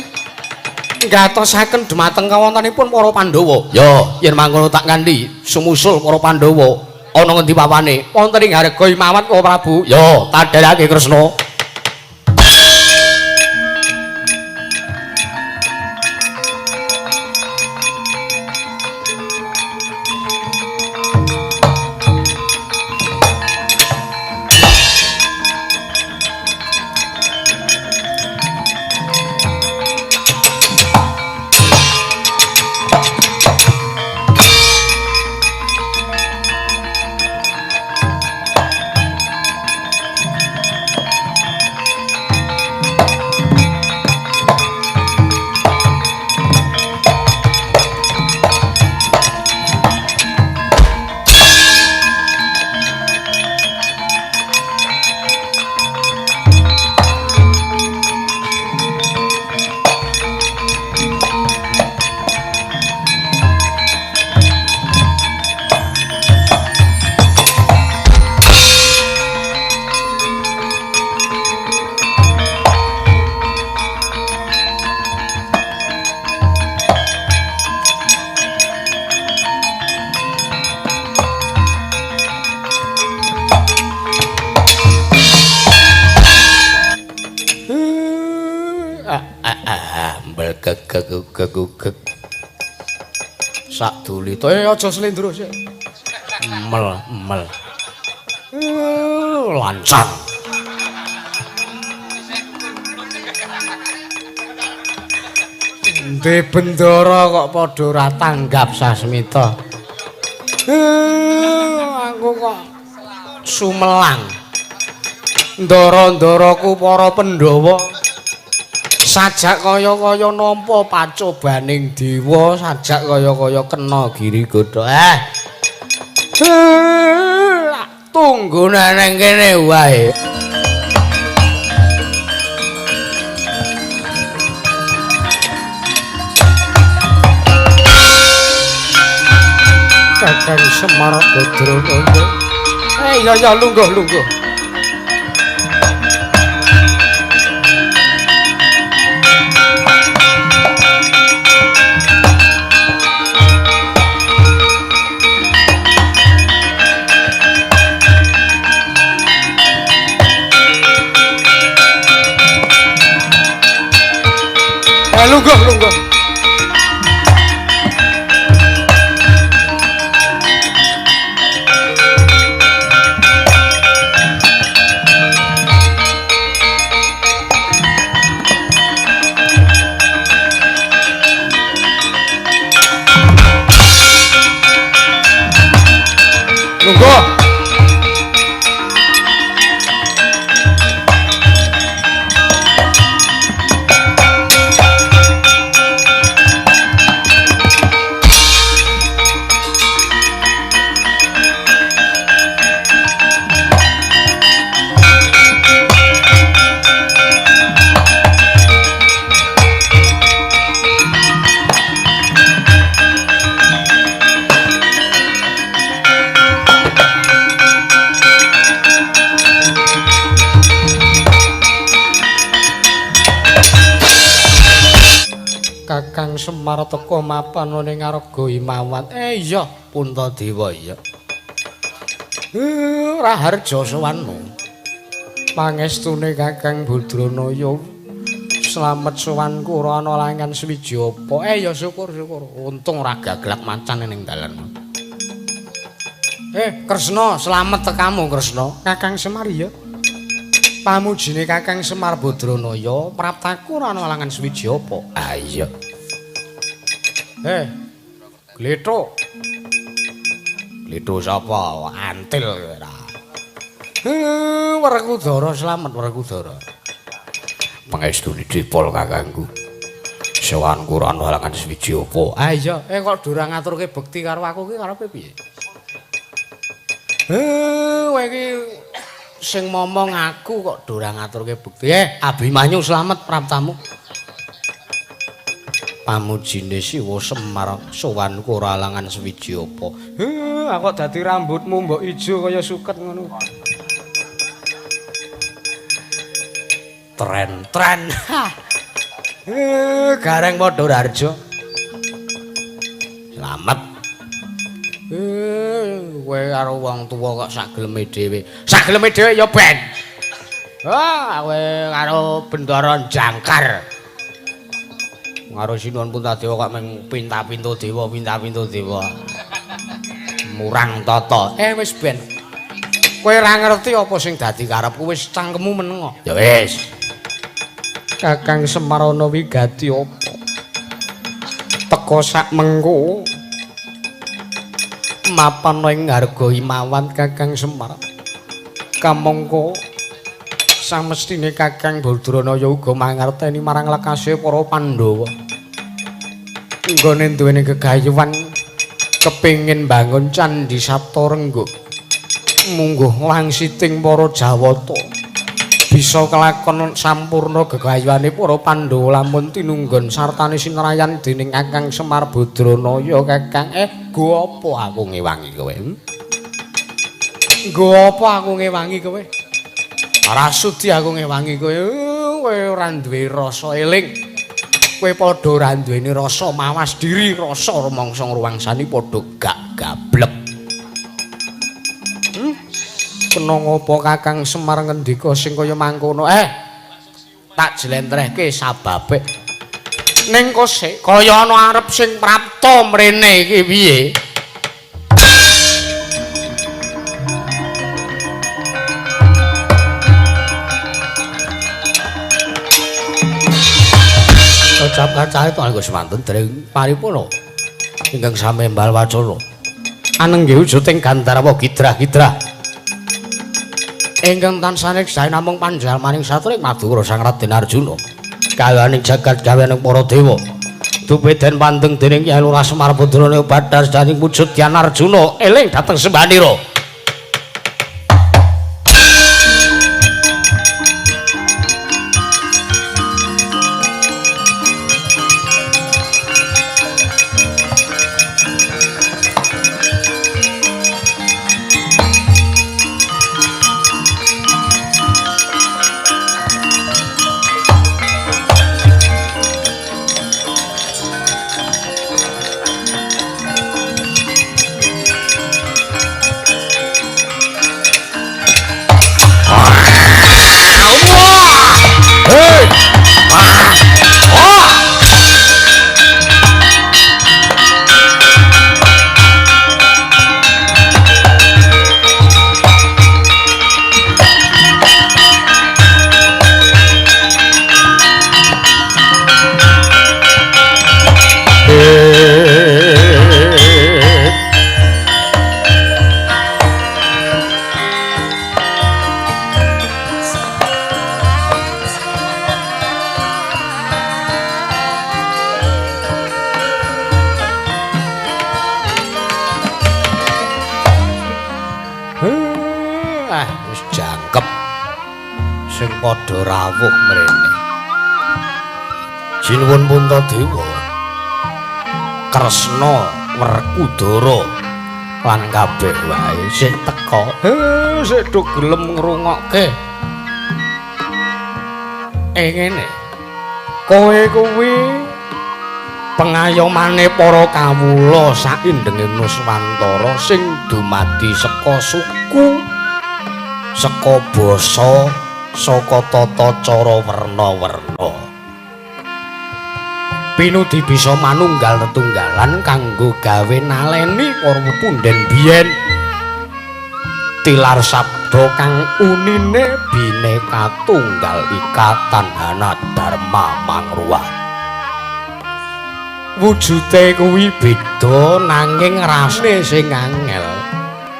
nggatosaken dhumateng kawontenipun para Pandhawa. Ya, yen mangkono tak kanthi sumusul para Pandhawa ana ngendi pawane? Wonten ing Harga Imawat Koko Prabu. Ya, tadherake Kresna. geg geg geg geg. Sak dulita aja slendro sik. Mel mel. Lancang. Ndhe bendara kok padha ora tanggap sasmita. Aku kok sumelang. Ndara-ndaraku para Pandhawa sajak kaya-kaya nampa pacobaning dewa, sajak kaya-kaya kena giri godha. Tunggu nang kene wae. Kakang Semar Badranaya. Ya ya lungguh lungguh. Lungguh lungguh. Lungguh. Kakang Semar teka mapan ning ngarga Himawan. Iya, Puntadewa iya. Raharja sowanmu. Pangestune Kakang Badranaya slamet sowanku ora ana langan suwiji apa. Ya syukur-syukur. Untung ora gaglak macan ning dalan. Kresna, slamet tekamu Kresna. Kakang Semar iya. Pamujine Kakang Semar Badranaya, praptaku ora ana alangan suwiji apa. Ah iya. Glethuk. Glethuk sapa? Antil ora. Werkudara slamet Werkudara. Pangestune dipol kakangku. Sowanku ora ana alangan suwiji apa. Ah iya, kok ora ngaturke bekti karo aku ki karepe piye? Kowe iki sing momong aku kok ora ngaturke bekti. Abimanyu slamet praptamu. Pamujine Siwa Semar sowanku ora alangan suwiji apa. Aku kok dadi rambutmu mbok ijo kaya suket ngono. Tren-tren. Gareng padha Raharja. Slamet. Kowe karo wong tuwa kok sak geleme dhewe. Sak geleme dhewe ya ben. Kowe karo Bendara Jangkar. Karo Sinuwun Puntadewa kok mung pinta-pintu dewa, pinta-pintu dewa. Murang tata. Wis ben. Kowe ora ngerti apa sing dadi karepku, wis cangkemmu meneng. Ya wis. Kakang Semar ana wigati apa? Teka sak mengko. Mapan ing ngarga Himawan Kakang Semar. Kamangka samestine Kakang Badranaya uga mangerteni marang lekase para Pandhawa. Nggone duweni gegayuhan kepingin bangun Candhi Saptarengga. Mungguh langsiting para Jawata bisa kelakon sampurna gegayuhane para Pandhawa lamun tinunggon sartane sinrayan dening Kakang Semar Badranaya. Kakang, go apa aku ngewangi kowe? Nggo apa aku ngewangi kowe? Ora sudi aku ngewangi kowe. Kowe ora duwe rasa eling. Kowe padha ora duweni rasa mawas diri, rasa rumangsa ngruwangsani padha gak gablek. Kena ngopo Kakang Semar ngendika sing kaya mangkono? Tak jlentrehke sababe. Ning kose kaya ana arep sing prapta mrene iki piye? Ucap kacahe tangga semanten dereng paripurna ingkang samembal wacana. Anenggih wujuding Gandharwa gidrah-gidrah. Ingkang tansah neksahe namung panjalmaning satring madura Sang Raden Arjuna. Gaweaning jagat gaweaning para dewa. Dupe den pandeng dening Kyai Lurah Semar Badrane Bathara jane wujud Yan Arjuna eling dhateng sembahanira. Padha rawuh mrene. Sinuwun Puntadewa, Kresna, Werkudara lan kabeh wae sing teka, sing do gelem ngrungokke. Ngene. Kowe kuwi pengayomane para kawula saindenge Nuswantara sing dumadi saka suku, saka basa, saka tata cara werna-werna. Pinudi bisa manunggal tetunggalan kanggo gawe naleni para pepundhen biyen. Tilar sabda kang unine Bhinneka Tunggal Ika Tanhana Dharma Mangruwah. Wujude kuwi beda nanging rasane sing angel.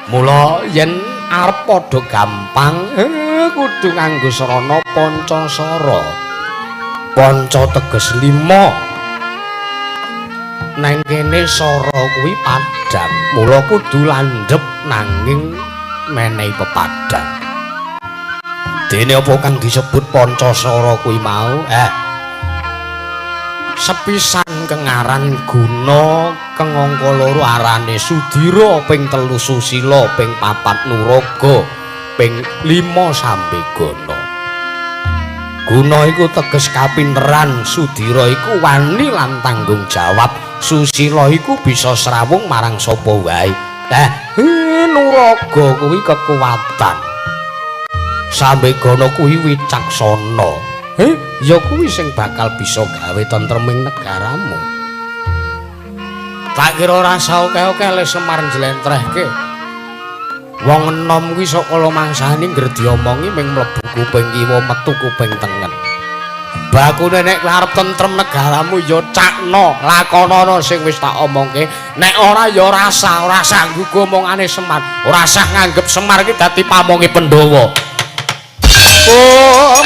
Mula yen arep padha gampang kudu nganggo sarana pancasara. Panca teges lima. Nang kene sara kuwi padhang, mula kudu landhep nanging menehi pepadhang. Dene apa kang disebut pancasara kuwi mau? Sepisan kengaran guna, kengangka loro arane Sudira, ping telu Susila, ping papat Nuraga, ping 5 Sambegana. Guna iku teges kapinteran, Sudira iku wani lan tanggung jawab, Susila iku bisa srawung marang sapa wae. Nuraga kuwi kekuatan, Sambegana kuwi wicaksana. Ya kuwi sing bakal bisa gawe tentreming negaramu. Tak kira rasa oke-oke le Semar njlentrehke. Wong enom kuwi saka mangsane ngger diomongi ming mlebu kuping kiwa metu kuping tengen. Bakune nek arep tentrem negaramu ya cakno, lakonana sing wis tak omongke. Nek ora ya ora sah nggugu omongane Semar. Ora sah nganggep Semar iki dadi pamonge Pandhawa. Oh.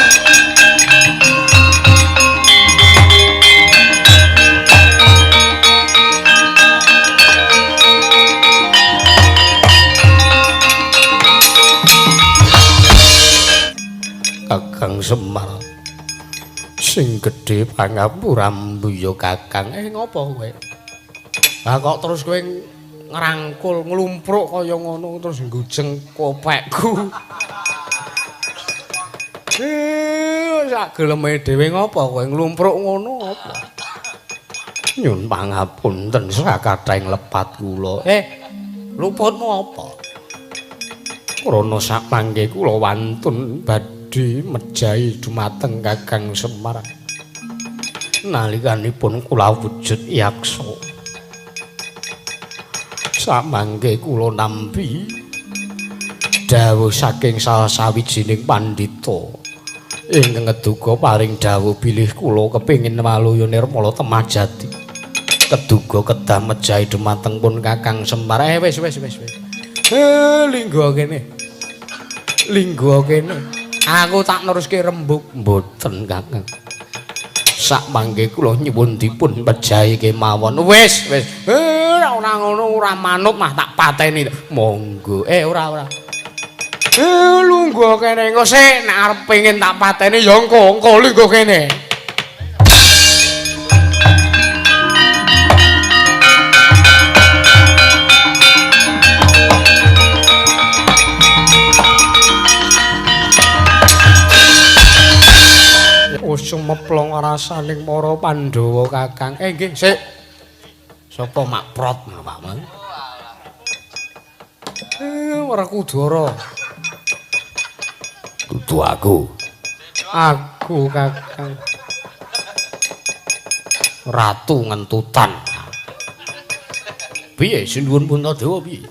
Kakang Semar sing gedhe pangapuramu ya Kakang. Ngopo kowe? Lah kok terus kowe ngrangkul nglumpruk kaya ngono terus nggujeng kopekku. Sak geleme dhewe ngopo kowe nglumpruk ngono apa? Nyun pangapunten sakathahing lepat kula. Luputmu apa? Krana sak mangke kula wantun badhe mejahi dumateng Kakang Semar. Nalikanipun kula wujud yaksa. Samangke kula nampi dawuh saking salah sawijining pandhita ingkang ngeduga paring dawuh bilih kula kepengin waluya nirmala temah jati. Keduga kedah mejahi dumateng pun Kakang Semar. Wis wis wis wis. Linggo kene. Linggo kene. Aku tak neruske rembug. Mboten Kakang. Sak mangke kula nyuwun dipun pejahi kemawon. Wis wis. Ora ngono ora manut mah tak pateni. Monggo. Ora ora. Lungguh kene engko sik nek arep pengin tak pateni ya engko, engko lungguh kene. Sumeplong rasaning para Pandhawa Kakang. Nggih, sik. Sapa makprot ngono Pak Mang? Werkudara. Dudu aku. Aku Kakang. Ratu ngentutan. Piye sinuwun Puntadewa piye?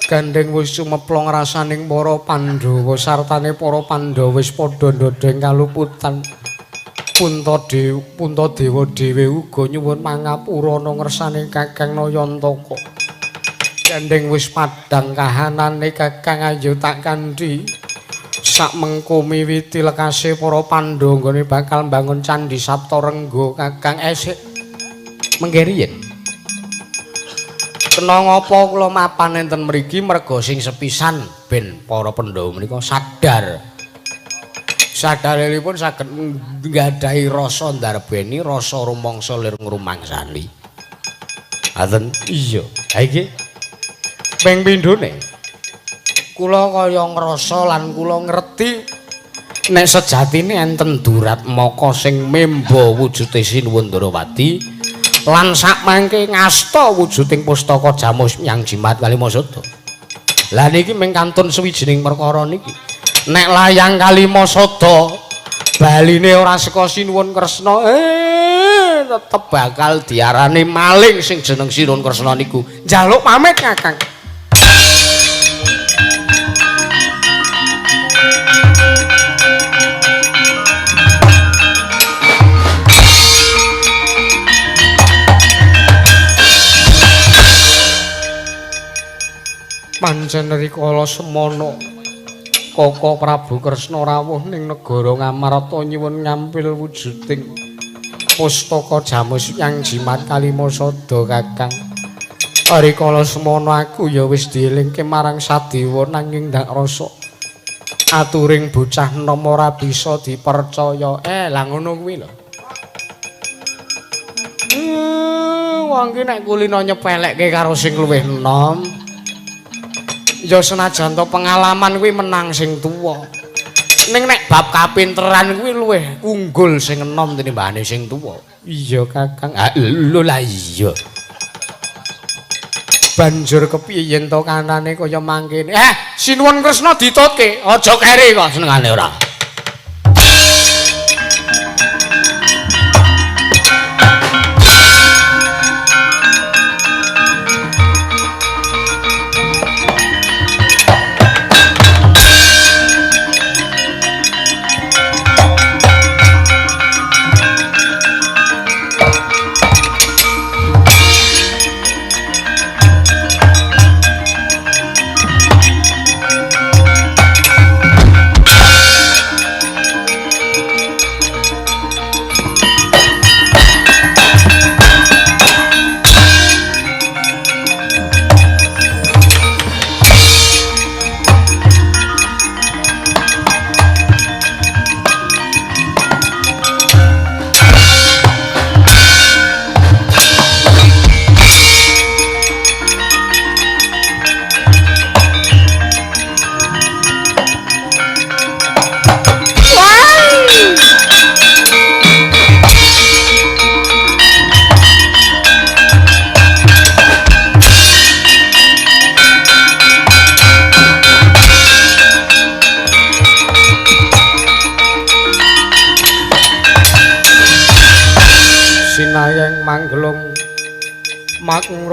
Gandeng wis sumeplong rasaning para Pandhawa sartane para Pandhawa wis padha ndodheng kaluputan. Puntadewa dhewe uga nyuwun pangapura ngersane Kakang Nayantaka. Gandeng wis padhang kahanane Kakang ayo tak kandhi. Sak mengko miwiti lekase para Pandhawa nggone bakal mbangun Candhi Saptarengga Kakang esik mengke riyin. Kena ngapa kula mapan enten mriki merga sing sepisan ben para Pandhawa menika sadar. Sadaripun saged nggadahi rasa ndarbeni, rasa rumangsa lir ngrumangsani. Ngaten? Iya. Ha iki ping pindhone kula kaya ngrasa lan kula ngerti nek sejatine enten duratmaka sing memba wujude Sinuwun Ndrawati lan sakmangke ngasta wujuding pustaka Jamus Yang Jimat Kalimasada. Lah niki mung kantun suwijining perkara niki. Nek layang Kalimasada baline ora saka Sinuwun Kresna, tetep bakal diarani maling sing jeneng Sinuwun Kresna niku. Njaluk pamit Kakang. Pancen rikala semana Kaka Prabu Kresna rawuh ning negara Ngamarta nyuwun ngampil wujuding pustaka Jamus Yang Jimat Kalimasada Kakang. Rikala semana aku ya wis dielingke marang Sadewa nanging ndak rasa aturing bocah enom ora bisa dipercaya. Lah ngono kuwi lho. Wong ki nek kulino nyepelekke karo sing luwih enom. Ya senajan to pengalaman kuwi menang sing tuwa. Ning nek bab kapinteran kuwi luwih unggul sing enom tinimbangane sing tuwa. Iya Kakang. Ha lho lah iya. Banjur kepiye yen to kanane kaya mangkene? Sinuwun Kresna ditutke, aja keri kok senengane ora.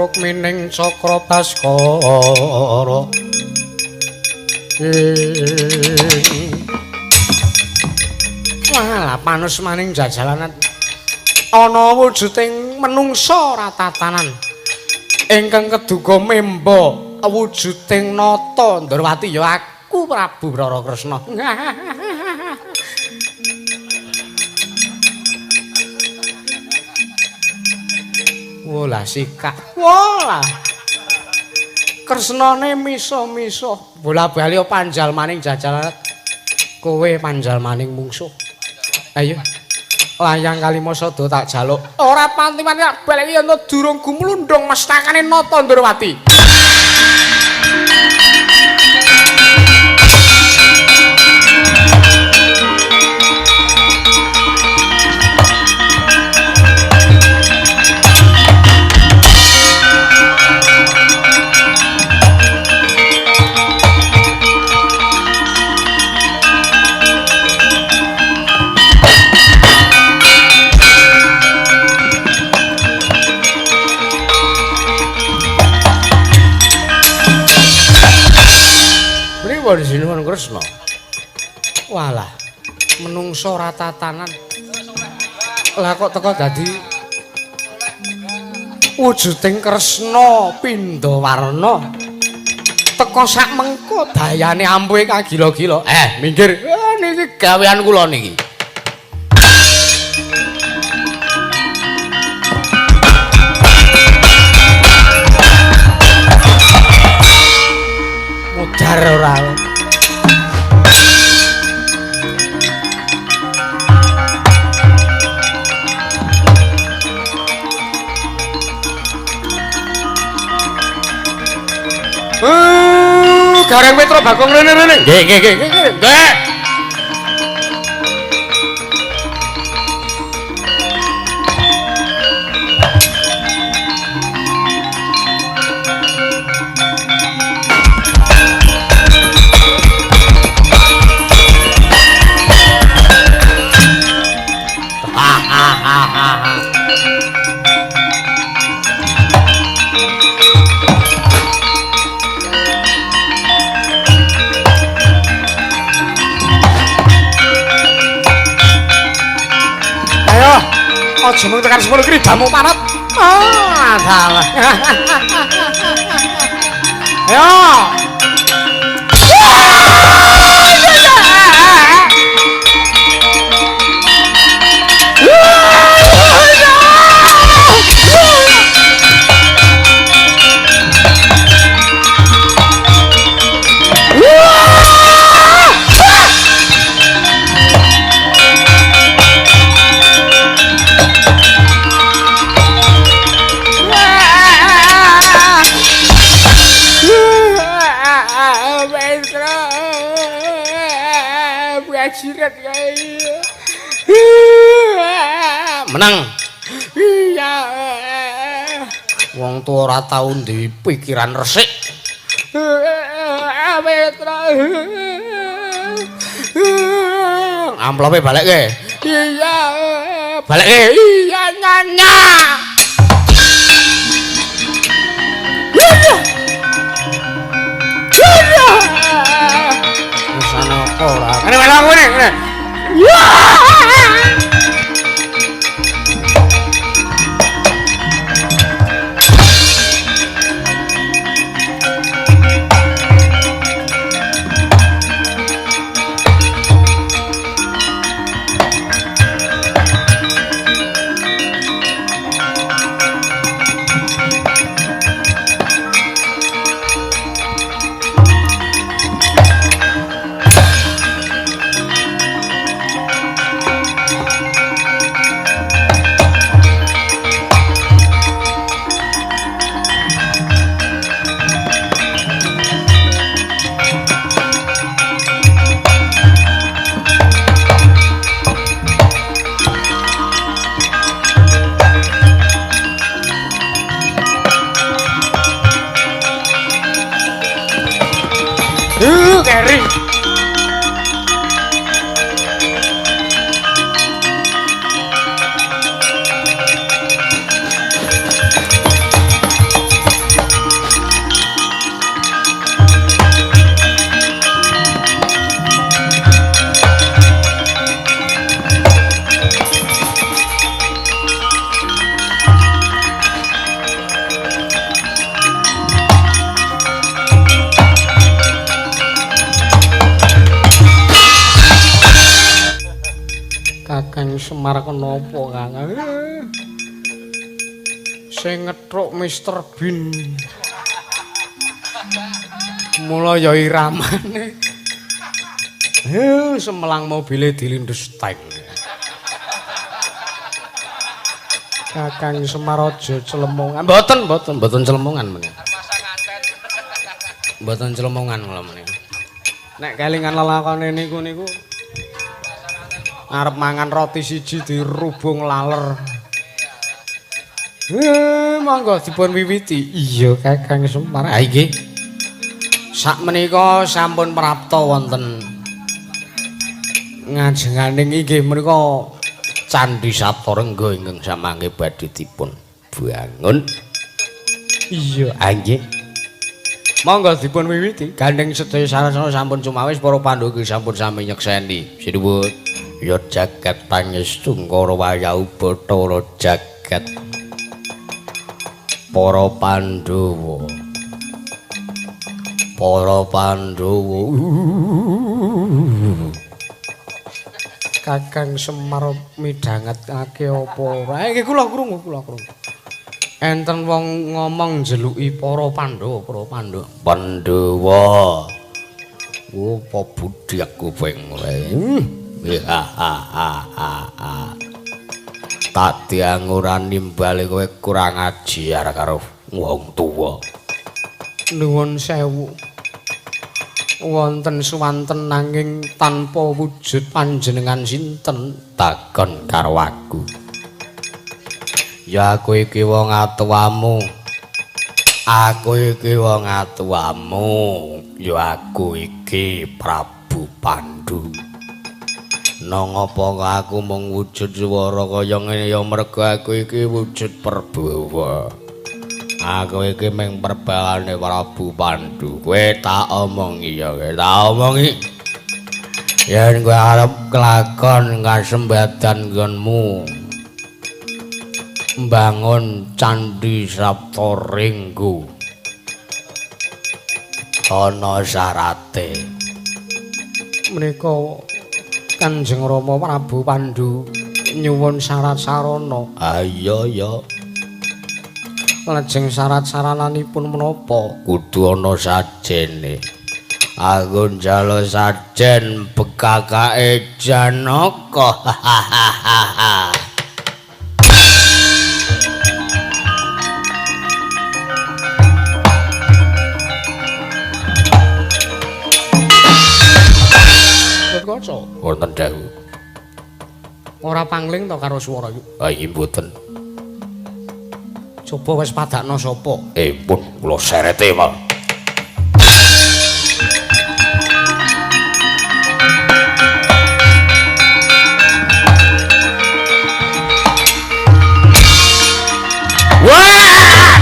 Rukmining Cakra Baskara. Walah panus maning jajalanan ana wujuding menungsa ora tatanan ingkang keduga memba wujuding nata Ndrawati ya aku Prabu Barakresna. Wolah sikak. Wolah. Kresnane misuh-misuh bola-bali panjal maning jajalan kowe panjal maning mungsuh. Ayo. Layang kalima sada tak jaluk. Ora panti-panti tak baleki yen durung gumlundung mestakane Nata Ndrawati. Sinuwun Kresna. Walah, menungso ora tatanan. Lah kok teko dadi wujuding Kresna pindha warna. Teko sak mengko dayane ampuhe kagila-gila. Minggir. Niki gawean kula niki. Mudar ora. Gareng Petro Bagong rene rene. Nggih nggih nggih nggih. Aja mung tekan 10 kridamu panat. Ah, dalah. Ayo. Menang. Iya. Wong tuwa ora tau duwe pikiran resik. Amplope balekke. Iya. Balekke. Iya nyanya. Iya. Iya. Wis ana apa ora? Ngene melok ngene, ngene. Keri. Kakang Semar kenapa, Kang? Sing ngetruk Mr. Bean. Mula ya iramane. Semelang mobile dilindes tank. Kakang Semar aja celemongan. Mboten, mboten, mboten celemongan meneh. Mboten celemongan kula meneh. Nek kelingan lelakone niku niku arep mangan roti siji dirubung laler. Monggo dipun wiwiti. Iya, Kakang Semar. Ha nggih. Sakmenika sampun prapta wonten ngajenganing inggih menika Candhi Saptarengga ingkang samangke badhe dipun bangun. Iya, ha nggih. Monggo dipun wiwiti. Gandeng sedaya sarasana sampun cumawis para Pandhawa sampun sami nyekseni. Sinuwun. Ya jagat pangestu ngara wayahu Bathara jagat para Pandhawa. Para Pandhawa. Kakang Semar midhangetake apa ora? Nggih kula krungu, kula krungu. Enten wong ngomong njeluki para Pandhawa, para Pandhawa. Pandhawa. Opo budhek kuping kowe? Tak diang ora nimbali kowe kurang ajar karo wong tuwa. Nuwun sewu. Wonten suwanten nanging tanpa wujud panjenengan sinten? Takon karo aku. Ya aku iki wong atuwamu. Aku iki wong atuwamu. Ya aku iki Prabu Pandu. Nang apa aku mung wujud swara kaya ngene ya mergo aku iki wujud perbawa. Aku iki mung perbawane Prabu Pandu. Kowe tak omongi ya, kowe tak omongi. Yen kowe arep kelakon kasembadan nggonmu mbangun Candhi Saptarengga, ana syarate. Menika Kanjeng Rama Prabu Pandu nyuwun syarat sarana. Ayo ya. Lajeng syarat sarananipun menapa? Kudu ana sajene. Aku njaluk sajen bekakake Janaka. Kaca. Wonten dawuh. Ora pangling to karo swara iki? Ha iki mboten. Coba wis padakno sapa? Pun kula serete, Pak. Wah!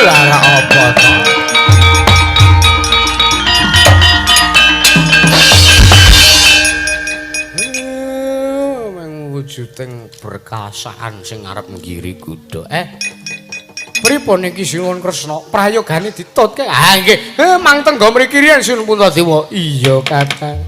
Lara apa to? Wujuding berkasaan sing arep nggiri kuda. Pripun iki Sinuwun Kresna? Prayogane ditutke. Ha nggih. Mang tenggo mriki riyen Sinuwun Puntadewa. Iya, Kakang.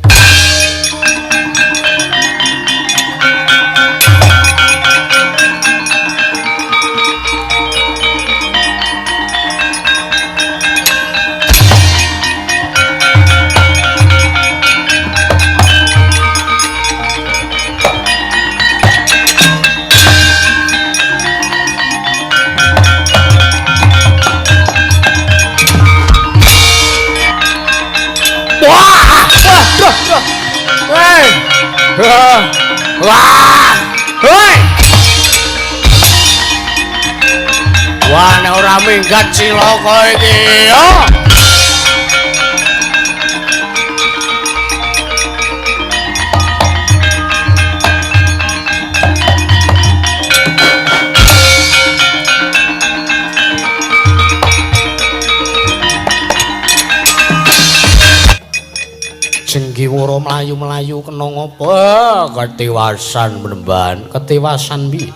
Wah! Hoi! Wah, nek ora minggat cilaka iki. Yo. Jenggiwara mlayu-mlayu kena ngopo? Ketiwasan menemban, ketiwasan piye?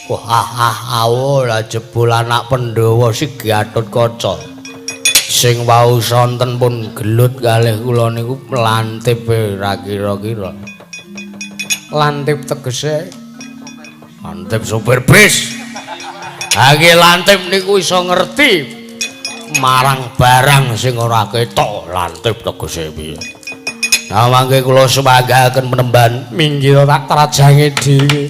Wah, ah, ah, lah jebul anak Pandhawa si Gatotkaca. Sing wau sonten pun gelut kalih kula niku lantip ra kira-kira. Lantip tegese lantip sopir bis. Ha iki lantip niku iso ngerti marang barang sing ora ketok. Lantip tegese piye? Nah mangke kula sumanggaken penemban minggir tak trajange dhewe.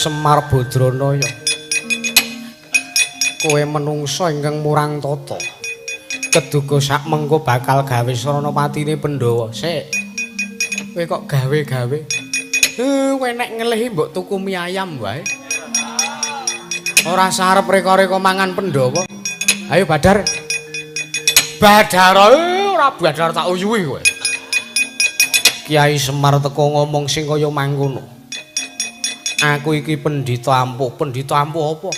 Semar Badranaya, kowe menungsa ingkang murang tata, keduga sak mengko bakal gawe srana patine Pandhawa. Sik, kowe kok gawe-gawe? Kowe nek ngelih mbok tuku mie ayam wae. Ora sarep reka-reka mangan Pandhawa. Ayo Badar. Badar, ora Badar tak uyuhi kowe. Kiai Semar teko ngomong sing kaya mangkono. Aku iki pendhita ampuh. Pendhita ampuh apa?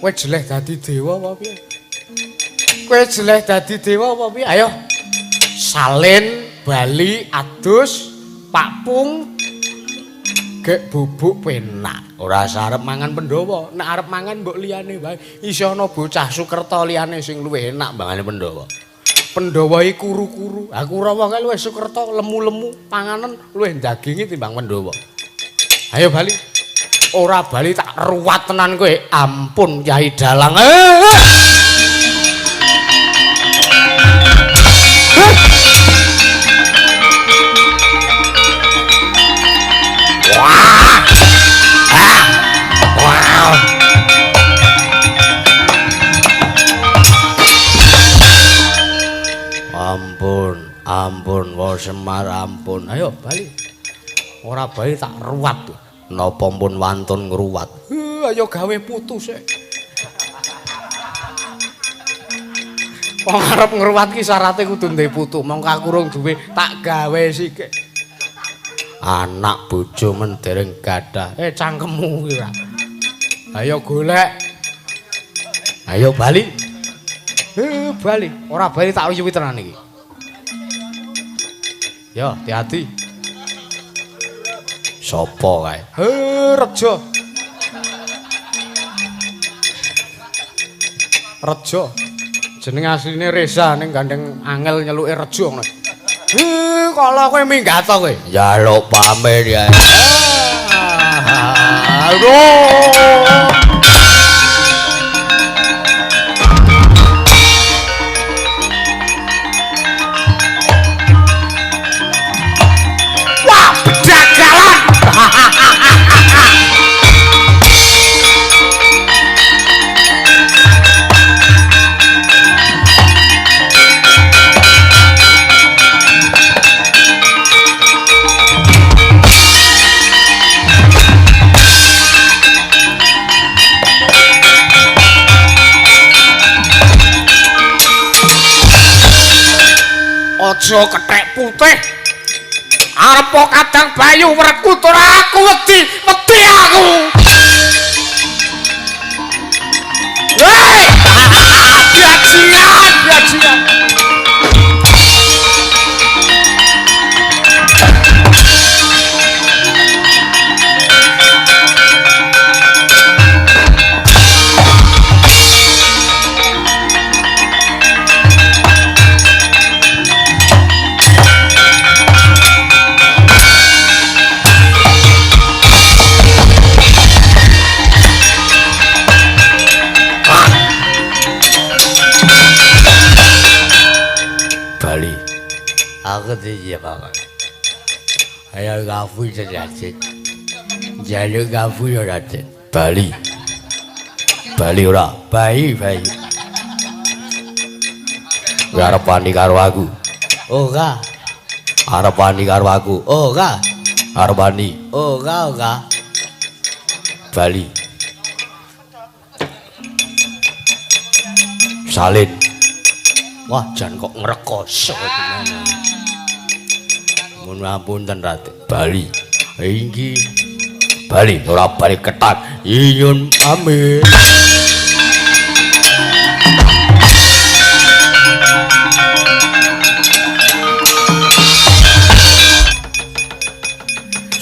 Kowe jeleh dadi dewa apa piye? Kowe jeleh dadi dewa apa piye? Ayo. Salin, bali, adus, pakpung, gek bubuk penak. Ora sarep mangan Pandhawa. Nek arep mangan mbok liyane wae. Isih ana bocah Sukerta liyane sing luwih enak mbangane Pandhawa. Pandhawa iki kuru-kuru. Ha Kurawa kae luwih Sukerta lemu-lemu, panganen luwih daginge timbang Pandhawa. Ayo bali. Ora bali tak ruwat tenan kowe. Ampun Kyai Dalang. Wah. Wow. Ampun, ampun wa Semar ampun. Ayo bali. Ora bali tak ruwat. Napa pun wantun ngruwat? Ayo gawe putu sik. Wong arep ngruwat ki syarate kudu ndek putu. Mongko aku urung duwe, tak gawe sik. Anak bojo men dereng gadah. Cangkemmu ki ora. Ayo golek. Ayo bali. Bali. Ora bali tak uyuhi tenan iki. Yo, hati-hati. Sopo kae? Rejo. Rejo. Jeneng asline Reza ning gandeng angel nyeluke Rejo ngono. Kala kowe minggat to kowe? Njaluk pamit ya. Aduh. Wah, bedagalan. Aja kethek putih. Arep kadang bayu wreku tur aku wedi, wedi aku. Hei! Bajingan, bajingan. Aku diye bapak. Ayo ngafu sejati. Njaluk ngapura Raden. Bali. Bali ora, bayi bayi. Kowe arep wani karo aku? Ora. Arep wani karo aku? Ora. Arep wani? Ora, ora. Bali. Salin. Wah, jan kok ngrekoso tenan. Mun ngapunten Raden. Bali. Inggih. Bali ora bali ketak. Iyun pamit.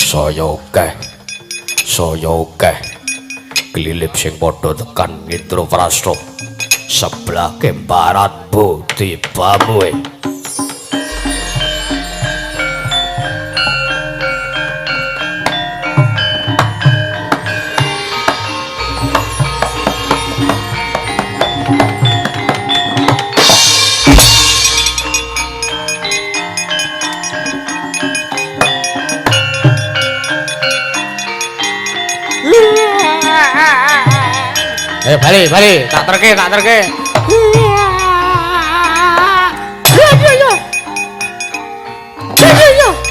Saya akeh. Saya akeh. Klilip sing padha tekan Indraprasta. Sebelah ke barat bu tibamu. Bali, bali, tak terke, tak terke.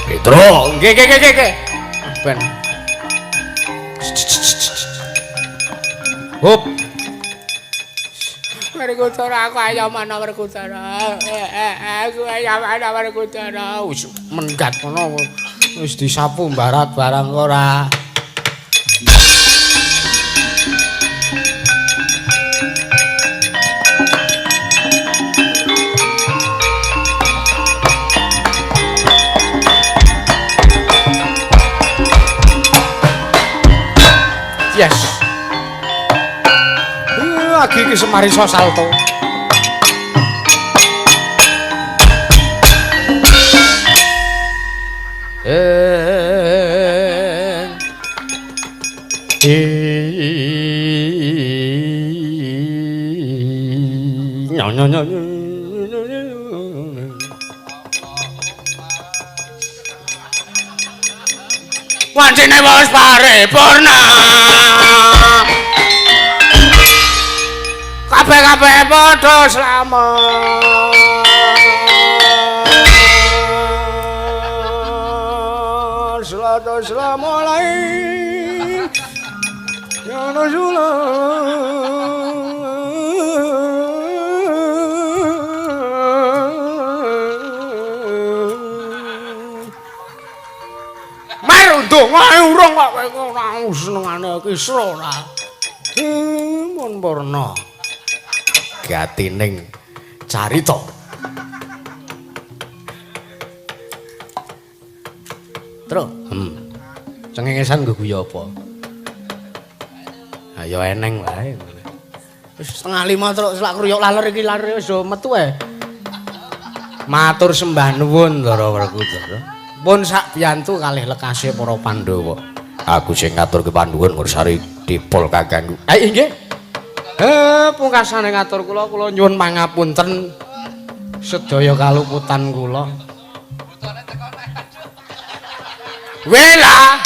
Petro, nggih, nggih, nggih, nggih. Ben. Hup. Werkudara aku ayo mana Werkudara. Aku ayo mana Werkudara. Wis menggat ngono wis disapu mbarat barang ora. Yes. Lagi iki Semar iso salto. Wancine wis paripurna. Kabeh-kabeh padha slamet. Salatu wassalamu alaihi ya Rasulullah. Ndonga urung kok kowe ora senengane Kisra ora. Mun purna. Gatining carita. Tru, Cengengesan nggo guyu apa? Ayo eneng wae. Wis 4:30 truk selak kruyuk laler iki laler wis do metu ae. Matur sembah nuwun Ndara Werkudara. Pun sak biyantu kalih lekase para Pandhawa. Aku sing ngaturke panuwun Mursari dipol kakangku. Inggih. Pungkasane ngatur kula, kula nyuwun pangapunten sedaya kaluputan kula. Wela.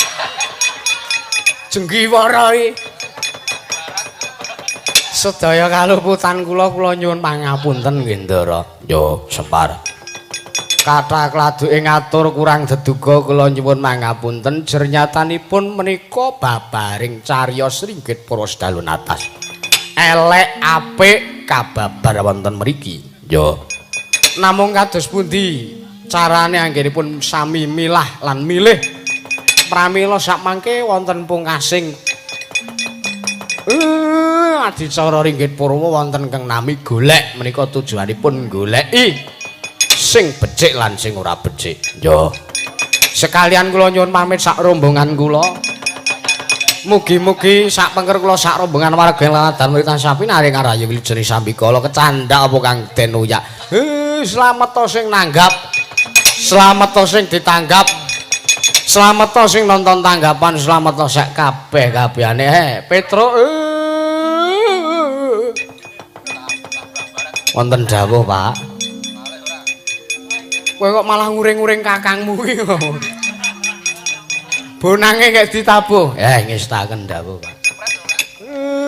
Jenggiwara iki. Sedaya kaluputan kula, kula nyuwun pangapunten nggih Ndara. Yo Semar. Kathah kladuke ngatur kurang deduga kula nyuwun mangapunten jernyatanipun menika babaring cariyos ringgit para sedalun atas. Elek apik kababar wonten mriki. Yo. Namung kados pundi carane anggenipun sami milah lan milih. Pramila sakmangke wonten pungkasing adicara ringgit purwa wonten kang nami golek menika tujuanipun goleki sing becik lan sing ora becik. Yo. Sekalian kula nyuwun pamit sak rombongan kula. Mugi-mugi sak pengker kula sak rombongan warga lan murid sapi naring rahayu wilujeng sambikala kecandak apa kang den uyak. Slamet sing nanggap. Slamet sing ditanggap. Slamet sing nonton tanggapan, slamet sak kabeh kabehane. Petro. Wonten dawuh, Pak. Kowe kok malah nguring-nguring kakangmu iki. Bonange gek ditabuh. Ngestaken dawuh, Pak.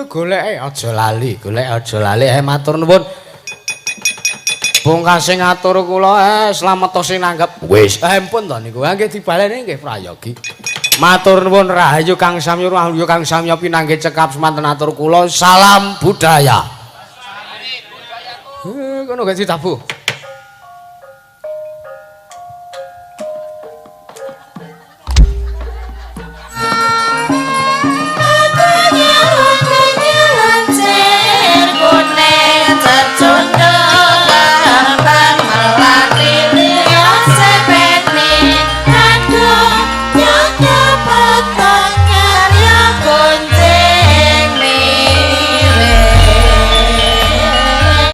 Goleke Aja lali, golek aja lali. Matur nuwun. Pungkase ngatur kula slamet sing nanggep. Wis, empun to niku. Nggih dibaleni nggih prayogi. Matur nuwun rahayu Kang Samya, rahayu Kang Samya pinanggih cekap semanten atur kula. Salam budaya. Kono gek ditabuh.